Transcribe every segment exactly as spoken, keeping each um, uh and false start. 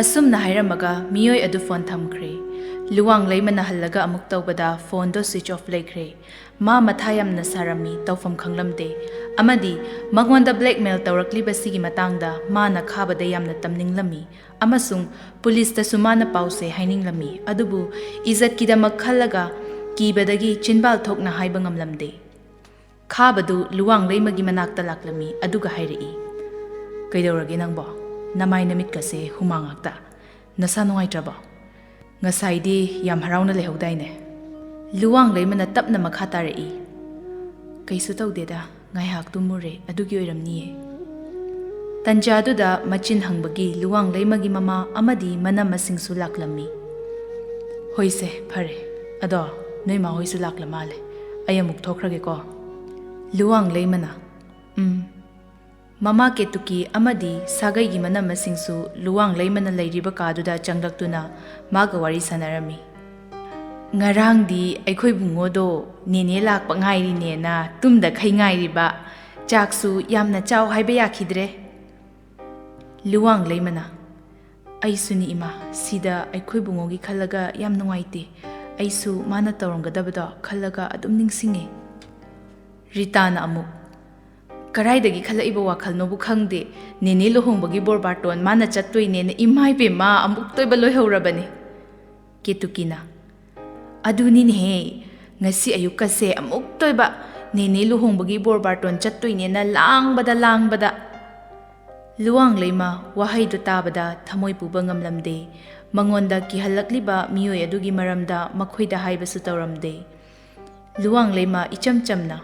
ꯑꯁꯨꯝꯅ ꯍꯥꯏꯔꯝꯃꯒ ꯃꯤꯑꯣꯏ ꯑꯗꯨ ꯐꯣꯟ ꯊꯝꯈ꯭ꯔꯦ꯫ ꯂꯨꯋꯥꯡ ꯂꯩꯃꯅ ꯍꯜꯂꯒ ꯑꯃꯨꯛ ꯇꯧꯕꯗ ꯐꯣꯟꯗꯣ switch off ꯂꯩꯈ꯭ꯔꯦ꯫ ꯃꯥ ꯃꯊꯥ ꯌꯥꯝꯅ ꯁꯥꯔꯝꯃꯤ, ꯇꯧꯐꯝ ꯈꯪꯂꯝꯗꯦ꯫ ꯑꯃꯗꯤ ꯃꯉꯣꯟꯗ blackmail ꯇꯧꯔꯛꯂꯤꯕꯁꯤꯒꯤ ꯃꯇꯥꯡꯗ ꯃꯥꯅ ꯈꯥꯕꯗ ꯌꯥꯝꯅ ꯇꯝꯅꯤꯡꯂꯝꯃꯤ ꯑꯃꯁꯨꯡ ꯄꯨꯂꯤꯁꯇꯁꯨ ꯃꯥꯅ ꯄꯥꯎꯁꯦ ꯍꯥꯏꯅꯤꯡꯂꯝꯃꯤ꯫ ꯑꯗꯨꯕꯨ ꯏꯖꯠꯀꯤꯗꯃꯛ ꯈꯜꯂꯒ ꯀꯤꯕꯗꯒꯤ ꯆꯤꯟꯕꯥꯜ ꯊꯣꯛꯅ ꯍꯥꯏꯕ ꯉꯝꯂꯝꯗꯦ꯫ ꯈꯥꯕꯗꯨ ꯂꯨꯋꯥꯡ ꯂꯩꯃꯒꯤ ꯃꯅꯥꯛꯇ ꯂꯥꯛꯂꯝꯃꯤ ꯑꯗꯨꯒ ꯍꯥꯏꯔꯛꯏ, "ꯀꯩꯗꯧꯔꯒꯦ ꯅꯪꯕꯣ? ꯅꯃꯥꯏ ꯅꯃꯤꯠꯀꯁꯦ ꯍꯨꯃꯥꯡ ꯉꯥꯛꯇ꯫ ꯅꯁꯥ ꯅꯨꯡꯉꯥꯏꯇ꯭ꯔꯕꯣ? ꯉꯁꯥꯏꯗꯤ ꯌꯥꯝ ꯍꯔꯥꯎꯅ ꯂꯩꯍꯧꯗꯥꯏꯅꯦ?" ꯂꯨꯋꯥꯡ ꯂꯩꯃꯅ ꯇꯞꯅ ꯃꯈꯥ ꯇꯥꯔꯛꯏ, "ꯀꯩꯁꯨ ꯇꯧꯗꯦꯗ, ꯉꯥꯏꯍꯥꯛ ꯇꯨꯝꯃꯨꯔꯦ, ꯑꯗꯨꯒꯤ ꯑꯣꯏꯔꯝꯅꯤꯌꯦ꯫" ꯇꯟꯖꯥꯗꯨꯗ ꯃꯆꯤꯟ ꯍꯪꯕꯒꯤ ꯂꯨꯋꯥꯡ ꯂꯩꯃꯒꯤ ꯃꯃꯥ ꯑꯃꯗꯤ ꯃꯅꯝꯃꯁꯤꯡꯁꯨ ꯂꯥꯛꯂꯝꯃꯤ꯫ "ꯍꯣꯏꯁꯦ, ꯐꯔꯦ꯫ ꯑꯗꯣ ꯅꯣꯏ ꯃꯥ ꯍꯣꯏꯁꯨ ꯂꯥꯛꯂ ꯃꯥꯜꯂꯦ꯫ ꯑꯩ ꯑꯃꯨꯛ ꯊꯣꯛꯈ꯭ꯔꯒꯦꯀꯣ꯫" ꯂꯨꯋꯥꯡ ꯂꯩꯃꯅ, "ꯎꯝ꯫" ꯃꯃꯥ ꯀꯦꯇꯨꯀꯤ ꯑꯃꯗꯤ ꯁꯥꯒꯩꯒꯤ ꯃꯅꯝꯃꯁꯤꯡꯁꯨ ꯂꯨꯋꯥꯡ ꯂꯩꯃꯅ ꯂꯩꯔꯤꯕ ꯀꯥꯗꯨꯗ ꯆꯪꯂꯛꯇꯨꯅ ꯃꯥꯒ ꯋꯥꯔꯤ ꯁꯥꯟꯅꯔꯝꯃꯤ꯫ "ꯉꯔꯥꯡꯗꯤ ꯑꯩꯈꯣꯏ ꯕꯨꯡꯉꯣꯗꯣ ꯅꯦꯅꯦ ꯂꯥꯛꯄ ꯉꯥꯏꯔꯤꯅꯦꯅ ꯇꯨꯝꯗꯈꯩ ꯉꯥꯏꯔꯤꯕ꯫ ꯆꯥꯛꯁꯨ ꯌꯥꯝꯅ ꯆꯥꯎ ꯍꯥꯏꯕ ꯌꯥꯈꯤꯗ꯭ꯔꯦ꯫" ꯂꯨꯋꯥꯡ ꯂꯩꯃꯅ, "ꯑꯩꯁꯨꯅꯤ ꯏꯃꯥ, ꯁꯤꯗ ꯑꯩꯈꯣꯏ ꯕꯨꯡꯉꯣꯒꯤ ꯈꯜꯂꯒ ꯌꯥꯝ ꯅꯨꯡꯉꯥꯏꯇꯦ꯫ ꯑꯩꯁꯨ ꯃꯥꯅ ꯇꯧꯔꯝꯒꯗꯕꯗꯣ ꯈꯜꯂꯒ ꯑꯗꯨꯝ ꯅꯤꯡꯁꯤꯡꯉꯦ꯫" ꯔꯤꯇꯥꯅ ꯑꯃꯨꯛ, "ꯀꯔꯥꯏꯗꯒꯤ ꯈꯜꯂꯛꯏꯕ ꯋꯥꯈꯜꯅꯣꯕꯨ ꯈꯪꯗꯦ꯫ ꯅꯦꯅꯦ ꯂꯨꯍꯣꯡꯕꯒꯤ ꯕꯣꯔ ꯕꯥꯔꯇꯣꯟ ꯃꯥꯅ ꯆꯠꯇꯣꯏꯅꯦꯅ ꯏꯃꯥꯏ ꯄꯦꯝꯃ ꯑꯃꯨꯛꯇꯣꯏꯕ ꯂꯣꯏꯍꯧꯔꯕꯅꯤ꯫" ꯀꯦꯇꯨꯀꯤꯅ, "ꯑꯗꯨꯅꯤꯅꯦꯍꯦ, ꯉꯁꯤ ꯑꯌꯨꯛꯀꯁꯦ ꯑꯃꯨꯛꯇꯣꯏꯕ ꯅꯦꯅꯦ ꯂꯨꯍꯣꯡꯕꯒꯤ ꯕꯣꯔ ꯕꯥꯔꯇꯣꯟ ꯆꯠꯇꯣꯏꯅꯦꯅ ꯂꯥꯡꯕꯗ ꯂꯥꯡꯕꯗ꯫" ꯂꯨꯋꯥꯡ ꯂꯩꯃ ꯋꯥꯍꯩꯗꯨ ꯇꯥꯕꯗ ꯊꯃꯣꯏ ꯄꯨꯕ ꯉꯝꯂꯝꯗꯦ꯫ ꯃꯉꯣꯟꯗ ꯀꯤꯍꯜꯂꯛꯂꯤꯕ ꯃꯤꯑꯣꯏ ꯑꯗꯨꯒꯤ ꯃꯔꯝꯗ ꯃꯈꯣꯏꯗ ꯍꯥꯏꯕꯁꯨ ꯇꯧꯔꯝꯗꯦ꯫ ꯂꯨꯋꯥꯡ ꯂꯩꯃ ꯏꯆꯝ ꯆꯝꯅ,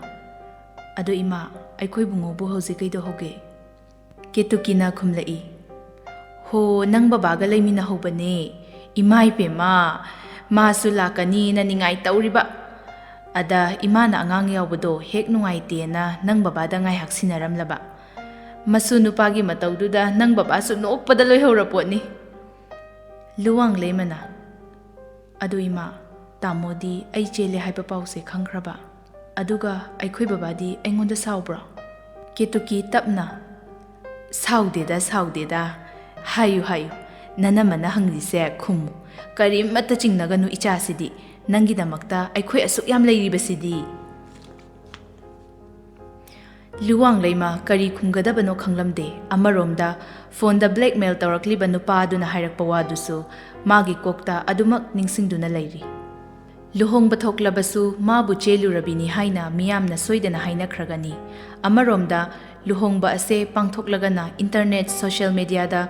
"ꯑꯗꯣ ꯏꯃꯥ, ꯑꯩꯈꯣꯏ ꯕꯨꯡꯉꯣꯕꯨ ꯍꯧꯖꯤꯛ ꯀꯩꯗꯧꯍꯧꯒꯦ?" ꯀꯦꯇꯨꯀꯤꯅ ꯈꯨꯝꯂꯛꯏ, "ꯍꯣ, ꯅꯪ ꯕꯕꯥꯒ ꯂꯩꯃꯤꯟꯅꯍꯧꯕꯅꯦ꯫ ꯏꯃꯥ ꯏꯄꯦꯝꯃ, ꯃꯥꯁꯨ ꯂꯥꯛꯀꯅꯤꯅ ꯅꯤꯡꯉꯥꯏ ꯇꯧꯔꯤꯕ꯫ ꯑꯗ ꯏꯃꯥꯅ ꯑꯉꯥꯡ ꯌꯥꯎꯕꯗꯣ ꯍꯦꯛ ꯅꯨꯡꯉꯥꯏꯇꯦꯅ ꯅꯪ ꯕꯕꯥꯗ ꯉꯥꯏꯍꯥꯛ ꯁꯤꯟꯅꯔꯝꯂꯕ꯫ ꯃꯁꯨ ꯅꯨꯄꯥꯒꯤ ꯃꯇꯧꯗꯨꯗ ꯅꯪ ꯕꯕꯥꯁꯨ ꯅꯣꯛꯄꯗ ꯂꯣꯏꯍꯧꯔ ꯄꯣꯠꯅꯤ꯫" ꯂꯨꯋꯥꯡ ꯂꯩꯃꯅ, "ꯑꯗꯨ ꯏꯃꯥ, ꯇꯥꯃꯣꯗꯤ ꯑꯩ ꯆꯦꯜꯂꯦ ꯍꯥꯏꯕ ꯄꯥꯎꯁꯦ ꯈꯪꯈ꯭ꯔꯕ? ꯑꯗꯨꯒ ꯑꯩꯈꯣꯏ ꯕꯕꯥꯗꯤ ꯑꯩꯉꯣꯟꯗ ꯁꯥꯎꯕ꯭ꯔꯣ?" ꯀꯦꯇꯨꯀꯤ ꯇꯞꯅ, "ꯁꯥꯎꯗꯦꯗ, ꯁꯥꯎꯗꯦꯗ꯫ ꯍꯥꯏꯌꯨ, ꯍꯥꯏꯌꯨ, "ꯅꯅꯝꯃꯅ ꯍꯪꯂꯤꯁꯦ ꯈꯨꯝꯃꯨ꯫ ꯀꯔꯤꯃꯠꯇ ꯆꯤꯡꯅꯒꯅꯨ ꯏꯆꯥꯁꯤꯗꯤ꯫ ꯅꯪꯒꯤꯗꯃꯛꯇ ꯑꯩꯈꯣꯏ ꯑꯁꯨꯛ ꯌꯥꯝ ꯂꯩꯔꯤꯕꯁꯤꯗꯤ꯫" ꯂꯨꯋꯥꯡ ꯂꯩꯃ ꯀꯔꯤ ꯈꯨꯝꯒꯗꯕꯅꯣ ꯈꯪꯂꯝꯗꯦ꯫ ꯑꯃꯔꯣꯝꯗ ꯐꯣꯟꯗ blackmail ꯇꯧꯔꯛꯂꯤꯕ ꯅꯨꯄꯥ ꯑꯗꯨꯅ ꯍꯥꯏꯔꯛꯄ ꯋꯥꯗꯨꯁꯨ ꯃꯥꯒꯤ ꯀꯣꯛꯇ ꯑꯗꯨꯃꯛ ꯅꯤꯡꯁꯤꯡꯗꯨꯅ ꯂꯩꯔꯤ꯫ ꯂꯨꯍꯣꯡꯕ ꯊꯣꯛꯂꯕꯁꯨ ꯃꯥꯕꯨ ꯆꯦꯜꯂꯨꯔꯕꯤꯅꯤ ꯍꯥꯏꯅ ꯃꯤꯌꯥꯝꯅ ꯁꯣꯏꯗꯅ ꯍꯥꯏꯅꯈ꯭ꯔꯒꯅꯤ꯫ ꯑꯃꯔꯣꯝꯗ ꯂꯨꯍꯣꯡꯕ ꯑꯁꯦ ꯄꯥꯡꯊꯣꯛꯂꯒꯅ internet, social mediaꯗ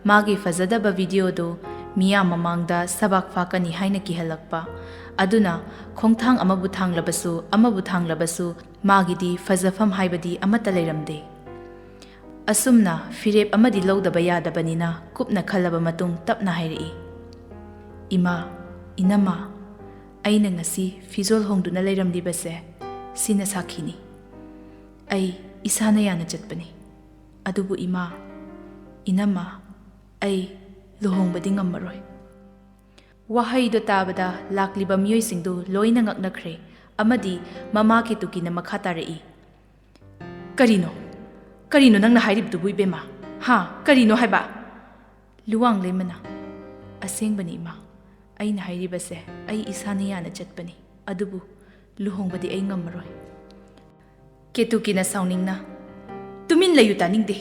ꯃꯥꯒꯤ ꯐꯖꯗꯕ videoꯗꯨ ꯃꯤꯌꯥꯝ ꯃꯃꯥꯡꯗ ꯁꯕꯥꯛ ꯐꯥꯛꯀꯅꯤ ꯍꯥꯏꯅ ꯀꯤꯍꯜꯂꯛꯄ꯫ ꯑꯗꯨꯅ ꯈꯣꯡꯊꯥꯡ ꯑꯃꯕꯨ ꯊꯥꯡꯂꯕꯁꯨ, ꯑꯃꯕꯨ ꯊꯥꯡꯂꯕꯁꯨ ꯃꯥꯒꯤꯗꯤ ꯐꯖꯐꯝ ꯍꯥꯏꯕꯗꯤ ꯑꯃꯠꯇ ꯂꯩꯔꯝꯗꯦ꯫ ꯑꯁꯨꯝꯅ ꯐꯤꯔꯦꯞ ꯑꯃꯗꯤ ꯂꯧꯗꯕ ꯌꯥꯗꯕꯅꯤꯅ ꯀꯨꯞꯅ ꯈꯜꯂꯕ ꯃꯇꯨꯡ ꯇꯞꯅ ꯍꯥꯏꯔꯛꯏ, "ꯏꯃꯥ, ꯏꯅꯝꯃ, ꯑꯩꯅ ꯉꯁꯤ ꯐꯤꯖꯣꯜ ꯍꯣꯡꯗꯨꯅ ꯂꯩꯔꯝꯂꯤꯕꯁꯦ ꯁꯤꯅ ꯁꯥꯈꯤꯅꯤ꯫ ꯑꯩ ꯏꯁꯥꯅ ꯌꯥꯅ ꯆꯠꯄꯅꯤ꯫ ꯑꯗꯨꯕꯨ ꯏꯃꯥ, ꯏꯅꯝꯃ, ꯑꯩ ꯂꯨꯍꯣꯡꯕꯗꯤ ꯉꯝꯃꯔꯣꯏ꯫" ꯋꯥꯍꯩꯗꯣ ꯇꯥꯕꯗ ꯂꯥꯛꯂꯤꯕ ꯃꯤꯑꯣꯏꯁꯤꯡꯗꯨ ꯂꯣꯏꯅ ꯉꯛꯅꯈ꯭ꯔꯦ ꯑꯃꯗꯤ ꯃꯃꯥ ꯀꯦꯇꯨꯀꯤꯅ ꯃꯈꯥ ꯇꯥꯔꯛꯏ, "ꯀꯔꯤꯅꯣ? ꯀꯔꯤꯅꯣ ꯅꯪꯅ ꯍꯥꯏꯔꯤꯕꯗꯨꯕꯨ ꯏꯕꯦꯝꯃ? ꯍꯥ? ꯀꯔꯤꯅꯣ ꯍꯥꯏꯕ?" ꯂꯨꯋꯥꯡ ꯂꯩꯃꯅ, "ꯑꯁꯦꯡꯕꯅꯤ ꯏꯃꯥ, ꯑꯩꯅ ꯍꯥꯏꯔꯤꯕꯁꯦ ꯑꯩ ꯏꯁꯥꯅ ꯌꯥꯅ ꯆꯠꯄꯅꯤ, ꯑꯗꯨꯕꯨ ꯂꯨꯍꯣꯡꯕꯗꯤ ꯑꯩ ꯉꯝꯃꯔꯣꯏ꯫" ꯀꯦꯇꯨꯀꯤꯅ ꯁꯥꯎꯅꯤꯡꯅ, "ꯇꯨꯃꯤꯟ ꯂꯩꯌꯨ ꯇꯥꯅꯤꯡꯗꯦ꯫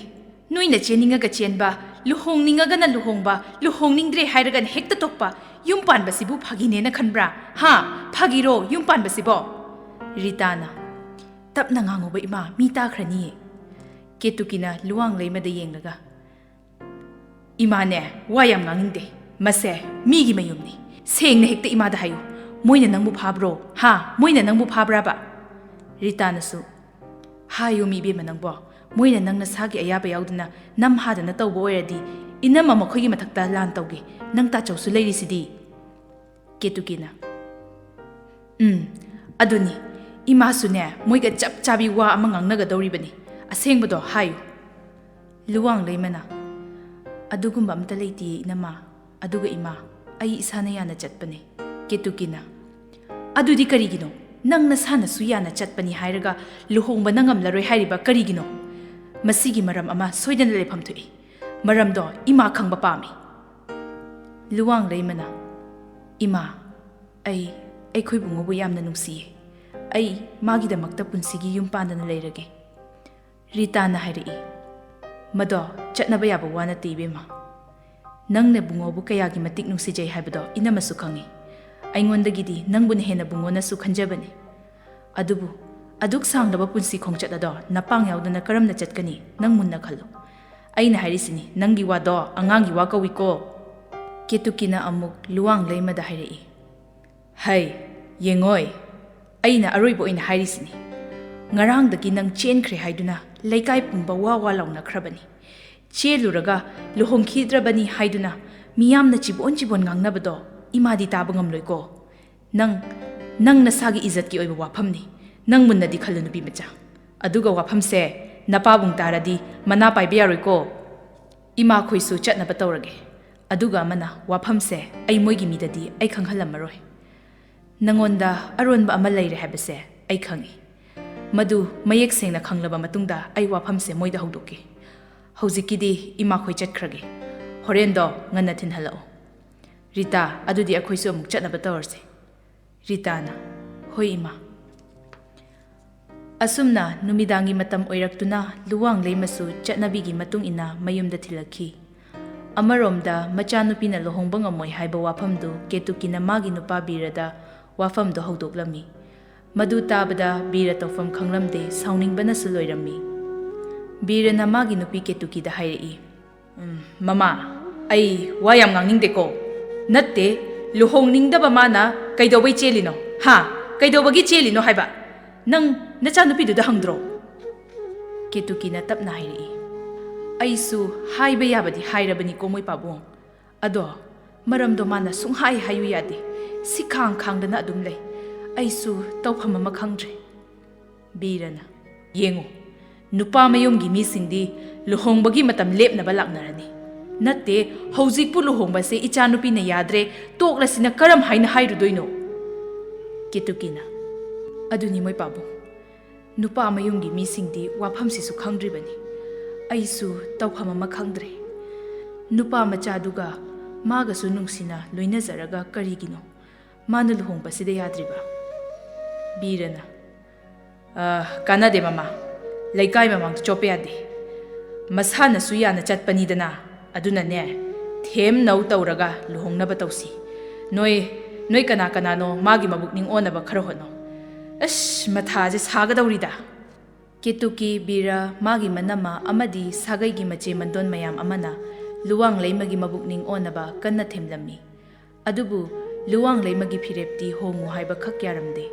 ꯅꯣꯏꯅ ꯆꯦꯟꯅꯤꯡꯉꯒ ꯆꯦꯟꯕ, ꯂꯨꯍꯣꯡꯅꯤꯡꯉꯒꯅ ꯂꯨꯍꯣꯡꯕ, ꯂꯨꯍꯣꯡꯅꯤꯡꯗ꯭ꯔꯦ ꯍꯥꯏꯔꯒꯅ ꯍꯦꯛꯇ ꯇꯣꯛꯄ꯫ ꯌꯨꯝ ꯄꯥꯟꯕꯁꯤꯕꯨ ꯐꯥꯒꯤꯅꯦꯅ ꯈꯟꯕ꯭ꯔꯥ? ꯍꯥ? ꯐꯥꯒꯤꯔꯣ ꯌꯨꯝ ꯄꯥꯟꯕꯁꯤꯕꯣ?" ꯔꯤꯇꯥꯅ, "ꯇꯞꯅ ꯉꯥꯡꯉꯨꯕ ꯏꯃꯥ, ꯃꯤ ꯇꯥꯈ꯭ꯔꯅꯤꯌꯦ꯫" ꯀꯦꯇꯨꯀꯤꯅ ꯂꯨꯋꯥꯡ ꯂꯩꯃꯗ ꯌꯦꯡꯂꯒ, "ꯏꯃꯥꯅꯦ, ꯋꯥ ꯌꯥꯝ ꯉꯥꯡꯅꯤꯡꯗꯦ꯫ ꯃꯁꯦ ꯃꯤꯒꯤ ꯃꯌꯨꯝꯅꯤ꯫ ꯁꯦꯡꯅ ꯍꯦꯛꯇ ꯏꯃꯥꯗ ꯍꯥꯏꯌꯨ꯫ ꯃꯣꯏꯅ ꯅꯪꯕꯨ ꯐꯥꯕ꯭ꯔꯣ? ꯍꯥ? ꯃꯣꯏꯅ ꯅꯪꯕꯨ ꯐꯥꯕ꯭ꯔꯥꯕ?" ꯔꯤꯇꯥꯅꯁꯨ, "ꯍꯥꯏꯌꯨ ꯃꯤ ꯏꯕꯦꯝꯃ ꯅꯪꯕꯣ꯫ ꯃꯣꯏꯅ ꯅꯪ ꯅꯁꯥꯒꯤ ꯑꯌꯥꯕ ꯌꯥꯎꯗꯅ ꯅꯝꯍꯥꯗꯅ ꯇꯧꯕ ꯑꯣꯏꯔꯗꯤ ꯏꯅꯝꯃ ꯃꯈꯣꯏꯒꯤ ꯃꯊꯛꯇ ꯂꯥꯟ ꯇꯧꯒꯦ꯫ ꯅꯪ ꯇꯥꯆꯧꯁꯨ ꯂꯩꯔꯤꯁꯤꯗꯤ꯫" ꯀꯦꯇꯨꯀꯤꯅ, "ꯎꯝ, ꯑꯗꯨꯅꯤ꯫ ꯏꯃꯥꯁꯨꯅꯦ ꯃꯣꯏꯒ ꯆꯞ ꯆꯥꯕꯤ ꯋꯥ ꯑꯃ ꯉꯥꯡꯅꯒꯗꯧꯔꯤꯕꯅꯤ꯫ ꯑꯁꯦꯡꯕꯗꯣ ꯍꯥꯏꯌꯨ꯫" ꯂꯨꯋꯥꯡ ꯂꯩꯃꯅ, "ꯑꯗꯨꯒꯨꯝꯕ ꯑꯝꯇ ꯂꯩꯇꯤꯌꯦ ꯏꯅꯝꯃ꯫ ꯑꯗꯨꯒ ꯏꯃꯥ, ꯑꯩ ꯏꯁꯥꯅ ꯌꯥꯅ ꯆꯠꯄꯅꯦ꯫" ꯀꯦꯇꯨꯀꯤꯅ, "ꯑꯗꯨꯗꯤ ꯀꯔꯤꯒꯤꯅꯣ? ꯅꯪ ꯅꯁꯥꯅꯁꯨ ꯌꯥꯅ ꯆꯠꯄꯅꯤ ꯍꯥꯏꯔꯒ ꯂꯨꯍꯣꯡꯕꯅ ꯉꯝꯂꯔꯣꯏ ꯍꯥꯏꯔꯤꯕ ꯀꯔꯤꯒꯤꯅꯣ? ꯃꯁꯤꯒꯤ ꯃꯔꯝ ꯑꯃ ꯁꯣꯏꯗꯅ ꯂꯩꯐꯝ ꯊꯣꯛꯏ꯫ ꯃꯔꯝꯗꯣ ꯏꯃꯥ ꯈꯪꯕ ꯄꯥꯝꯃꯤ꯫" ꯂꯨꯋꯥꯡ ꯂꯩꯃꯅ, "ꯏꯃꯥ, ꯑꯩ ꯑꯩꯈꯣꯏ ꯕꯨꯡꯉꯣꯕꯨ ꯌꯥꯝꯅ ꯅꯨꯡꯁꯤꯌꯦ꯫ ꯑꯩ ꯃꯥꯒꯤꯗꯃꯛꯇ ꯄꯨꯟꯁꯤꯒꯤ ꯌꯨꯝ ꯄꯥꯟꯗꯅ ꯂꯩꯔꯒꯦ꯫" ꯔꯤꯇꯥꯅ ꯍꯥꯏꯔꯛꯏ, "ꯃꯗꯣ ꯆꯠꯅꯕ ꯌꯥꯕ ꯋꯥ ꯅꯠꯇꯦ ꯏꯕꯦꯝꯃ꯫ ꯅꯪꯅ ꯕꯨꯡꯉꯣꯕꯨ ꯀꯌꯥꯒꯤ ꯃꯇꯤꯛ ꯅꯨꯡꯁꯤꯖꯩ ꯍꯥꯏꯕꯗꯣ ꯏꯅꯝꯃꯁꯨ ꯈꯪꯉꯤ꯫ ꯑꯩꯉꯣꯟꯗꯒꯤꯗꯤ ꯅꯪꯕꯨꯅ ꯍꯦꯟꯅ ꯕꯨꯡꯉꯣꯅꯁꯨ ꯈꯟꯖꯕꯅꯤ꯫ ꯑꯗꯨꯕꯨ ꯑꯗꯨꯛ ꯁꯥꯡꯂꯕ ꯄꯨꯟꯁꯤ ꯈꯣꯡꯆꯠ ꯑꯗꯣ ꯅꯄꯥꯡ ꯌꯥꯎꯗꯅ ꯀꯔꯝꯅ ꯆꯠꯀꯅꯤ? ꯅꯪ ꯃꯨꯟꯅ ꯈꯜꯂꯨ꯫ ꯑꯩꯅ ꯍꯥꯏꯔꯤꯁꯤꯅꯤ, ꯅꯪꯒꯤ ꯋꯥꯗꯣ ꯑꯉꯥꯡꯒꯤ ꯋꯥ ꯀꯧꯏꯀꯣ꯫" ꯀꯦꯇꯨꯀꯤꯅ ꯑꯃꯨꯛ ꯂꯨꯋꯥꯡ ꯂꯩꯃꯗ ꯍꯥꯏꯔꯛꯏ, "ꯍꯩ, ꯌꯦꯡꯉꯣꯏ, ꯑꯩꯅ ꯑꯔꯣꯏꯕ ꯑꯣꯏꯅ ꯍꯥꯏꯔꯤꯁꯤꯅꯤ꯫ ꯉꯔꯥꯡꯗꯒꯤ ꯅꯪ ꯆꯦꯟꯈ꯭ꯔꯦ ꯍꯥꯏꯗꯨꯅ ꯂꯩꯀꯥꯏ ꯄꯨꯝꯕ ꯋꯥ ꯋꯥ ꯂꯥꯎꯅꯈ꯭ꯔꯕꯅꯤ꯫ ꯆꯦꯜꯂꯨꯔꯒ ꯂꯨꯍꯣꯡꯈꯤꯗ꯭ꯔꯕꯅꯤ ꯍꯥꯏꯗꯨꯅ ꯃꯤꯌꯥꯝꯅ ꯆꯤꯕꯣꯟ ꯆꯤꯕꯣꯟ ꯉꯥꯡꯅꯕꯗꯣ ꯏꯃꯥꯗꯤ ꯇꯥꯕ ꯉꯝꯂꯣꯏꯀꯣ꯫ ꯅꯪ, ꯅꯪ ꯅꯁꯥꯒꯤ ꯏꯖꯠꯀꯤ ꯑꯣꯏꯕ ꯋꯥꯐꯝꯅꯤ꯫ ꯅꯪ ꯃꯨꯟꯅꯗꯤ ꯈꯜꯂꯨ ꯅꯨꯄꯤ ꯃꯆꯥ꯫ ꯑꯗꯨꯒ ꯋꯥꯐꯝꯁꯦ ꯅꯄꯥꯕꯨꯡ ꯇꯥꯔꯗꯤ ꯃꯅꯥ ꯄꯥꯏꯕ ꯌꯥꯔꯣꯏꯀꯣ꯫ ꯏꯃꯥꯈꯣꯏꯁꯨ ꯆꯠꯅꯕ ꯇꯧꯔꯒꯦ꯫ ꯑꯗꯨꯒ ꯑꯃꯅ, ꯋꯥꯐꯝꯁꯦ ꯑꯩ ꯃꯣꯏꯒꯤ ꯃꯤꯗꯗꯤ ꯑꯩ ꯈꯪꯍꯜꯂꯝꯃꯔꯣꯏ꯫ ꯅꯉꯣꯟꯗ ꯑꯔꯣꯟꯕ ꯑꯃ ꯂꯩꯔꯦ ꯍꯥꯏꯕꯁꯦ ꯑꯩ ꯈꯪꯏ꯫ ꯃꯗꯨ ꯃꯌꯦꯛ ꯁꯦꯡꯅ ꯈꯪꯂꯕ ꯃꯇꯨꯡꯗ ꯑꯩ ꯋꯥꯐꯝꯁꯦ ꯃꯣꯏꯗ ꯍꯧꯗꯣꯛꯀꯦ꯫ ꯍꯧꯖꯤꯛꯀꯤꯗꯤ ꯏꯃꯥꯈꯣꯏ ꯆꯠꯈ꯭ꯔꯒꯦ꯫ ꯍꯣꯔꯦꯟꯗꯣ ꯉꯟꯅ ꯊꯤꯟꯍꯜꯂꯛꯑꯣ꯫ ꯔꯤꯇꯥ, ꯑꯗꯨꯗꯤ ꯑꯩꯈꯣꯏꯁꯨ ꯑꯃꯨꯛ ꯆꯠꯅꯕ ꯇꯧꯔꯁꯦ꯫" ꯔꯤꯇꯥꯅ, "ꯍꯣꯏ ꯏꯃꯥ꯫" ꯑꯁꯨꯝꯅ ꯅꯨꯃꯤꯗꯥꯡꯒꯤ ꯃꯇꯝ ꯑꯣꯏꯔꯛꯇꯨꯅ ꯂꯨꯋꯥꯡ ꯂꯩꯃꯁꯨ ꯆꯠꯅꯕꯤꯒꯤ ꯃꯇꯨꯡ ꯏꯟꯅ ꯃꯌꯨꯝꯗ ꯊꯤꯜꯂꯛꯈꯤ꯫ ꯑꯃꯔꯣꯝꯗ ꯃꯆꯥꯅꯨꯄꯤꯅ ꯂꯨꯍꯣꯡꯕ ꯉꯝꯃꯣꯏ ꯍꯥꯏꯕ ꯋꯥꯐꯝꯗꯨ ꯀꯦꯇꯨꯀꯤꯅ ꯃꯥꯒꯤ ꯅꯨꯄꯥ ꯕꯤꯔꯗ ꯋꯥꯐꯝꯗꯨ ꯍꯧꯗꯣꯛꯂꯝꯃꯤ꯫ ꯃꯗꯨ ꯇꯥꯕꯗ ꯕꯤꯔ ꯇꯧꯐꯝ ꯈꯪꯂꯝꯗꯦ, ꯁꯥꯎꯅꯤꯡꯕꯅꯁꯨ ꯂꯣꯏꯔꯝꯃꯤ꯫ ꯕꯤꯔꯅ ꯃꯥꯒꯤ ꯅꯨꯄꯤ ꯀꯦꯇꯨꯀꯤꯗ ꯍꯥꯏꯔꯛꯏ, "ꯎꯝ, ꯃꯃꯥ, ꯑꯩ ꯋꯥ ꯌꯥꯝ ꯉꯥꯡꯅꯤꯡꯗꯦꯀꯣ꯫ ꯅꯠꯇꯦ, ꯂꯨꯍꯣꯡꯅꯤꯡꯗꯕ ꯃꯥꯅ ꯀꯩꯗꯧꯕꯩ ꯆꯦꯜꯂꯤꯅꯣ? ꯍꯥ? ꯀꯩꯗꯧꯕꯒꯤ ꯆꯦꯜꯂꯤꯅꯣ ꯍꯥꯏꯕ? ꯅꯪ ꯅꯆꯥꯅꯨꯄꯤꯗꯨꯗ ꯍꯪꯗ꯭ꯔꯣ?" ꯀꯦꯇꯨꯀꯤꯅ ꯇꯞꯅ ꯍꯥꯏꯔꯛꯏ, "ꯑꯩꯁꯨ ꯍꯥꯏꯕ ꯌꯥꯕꯗꯤ ꯍꯥꯏꯔꯕꯅꯤꯀꯣ ꯃꯣꯏ ꯄꯥꯕꯨꯡ꯫ ꯑꯗꯣ ꯃꯔꯝꯗꯣ ꯃꯥꯅ ꯁꯨꯡꯍꯥꯏ ꯍꯥꯏꯌꯨ ꯌꯥꯗꯦ꯫ ꯁꯤ ꯈꯥꯡ ꯈꯥꯡꯗꯅ ꯑꯗꯨꯝ ꯂꯩ꯫ ꯑꯩꯁꯨ ꯇꯧꯐꯝ ꯑꯃ ꯈꯪꯗ꯭ꯔꯦ꯫" ꯕꯤꯔꯅ, "ꯌꯦꯡꯉꯨ, ꯅꯨꯄꯥ ꯃꯌꯨꯝꯒꯤ ꯃꯤꯁꯤꯡꯗꯤ ꯂꯨꯍꯣꯡꯕꯒꯤ ꯃꯇꯝ ꯂꯦꯞꯅꯕ ꯂꯥꯛꯅꯔꯅꯤ꯫ ꯅꯠꯇꯦ, ꯍꯧꯖꯤꯛꯄꯨ ꯂꯨꯍꯣꯡꯕꯁꯦ ꯏꯆꯥꯅꯨꯄꯤꯅ ꯌꯥꯗ꯭ꯔꯦ, ꯇꯣꯛꯂꯁꯤꯅ ꯀꯔꯝ ꯍꯥꯏꯅ ꯍꯥꯏꯔꯨꯗꯣꯏꯅꯣ?" ꯀꯦꯇꯨꯀꯤꯅ, "ꯑꯗꯨꯅꯤ ꯃꯣꯏ ꯄꯥꯕꯨꯡ, ꯅꯨꯄꯥ ꯃꯌꯨꯝꯒꯤ ꯃꯤꯁꯤꯡꯗꯤ ꯋꯥꯐꯝꯁꯤꯁꯨ ꯈꯪꯗ꯭ꯔꯤꯕꯅꯤ꯫ ꯑꯩꯁꯨ ꯇꯧꯐꯝ ꯑꯃ ꯈꯪꯗ꯭ꯔꯦ꯫ ꯅꯨꯄꯥ ꯃꯆꯥꯗꯨꯒ ꯃꯥꯒꯁꯨ ꯅꯨꯡꯁꯤꯅ ꯂꯣꯏꯅꯖꯔꯒ ꯀꯔꯤꯒꯤꯅꯣ ꯃꯥꯅ ꯂꯨꯍꯣꯡꯕꯁꯤꯗ ꯌꯥꯗ꯭ꯔꯤꯕ? ꯕꯤꯔꯅ, "ꯑ, ꯀꯥꯟꯅꯗꯦ ꯃꯃꯥ, ꯂꯩꯀꯥꯏ ꯃꯃꯥꯡꯗ ꯆꯣꯞꯄ ꯌꯥꯗꯦ꯫ ꯃꯁꯥꯅꯁꯨ ꯌꯥꯅ ꯆꯠꯄꯅꯤꯗꯅ꯫ ꯑꯗꯨꯅꯅꯦ, ꯊꯦꯝ ꯅꯧ ꯇꯧꯔꯒ ꯂꯨꯍꯣꯡꯅꯕ ꯇꯧꯁꯤ꯫ ꯅꯣꯏ, ꯅꯣꯏ ꯀꯅꯥ ꯀꯅꯥꯅꯣ ꯃꯥꯒꯤ ꯃꯕꯨꯛꯅꯤꯡ ꯑꯣꯟꯅꯕ ꯈꯔ ꯍꯣꯠꯅꯧ꯫ ꯑꯁ, ꯃꯊꯥꯁꯦ ꯁꯥꯒꯗꯧꯔꯤꯗ!" ꯀꯦꯇꯨꯀꯤ, ꯕꯤꯔ, ꯃꯥꯒꯤ ꯃꯅꯝꯃ ꯑꯃꯗꯤ ꯁꯥꯒꯩꯒꯤ ꯃꯆꯦ ꯃꯟꯗꯣꯟ ꯃꯌꯥꯝ ꯑꯃꯅ ꯂꯨꯋꯥꯡ ꯂꯩꯃꯒꯤ ꯃꯕꯨꯛꯅꯤꯡ ꯑꯣꯟꯅꯕ ꯀꯟꯅ ꯊꯦꯝꯂꯝꯃꯤ꯫ ꯑꯗꯨꯕꯨ ꯂꯨꯋꯥꯡ ꯂꯩꯃꯒꯤ ꯐꯤꯔꯦꯞꯇꯤ ꯍꯣꯡꯉꯨ ꯍꯥꯏꯕ ꯈꯛ ꯌꯥꯔꯝꯗꯦ꯫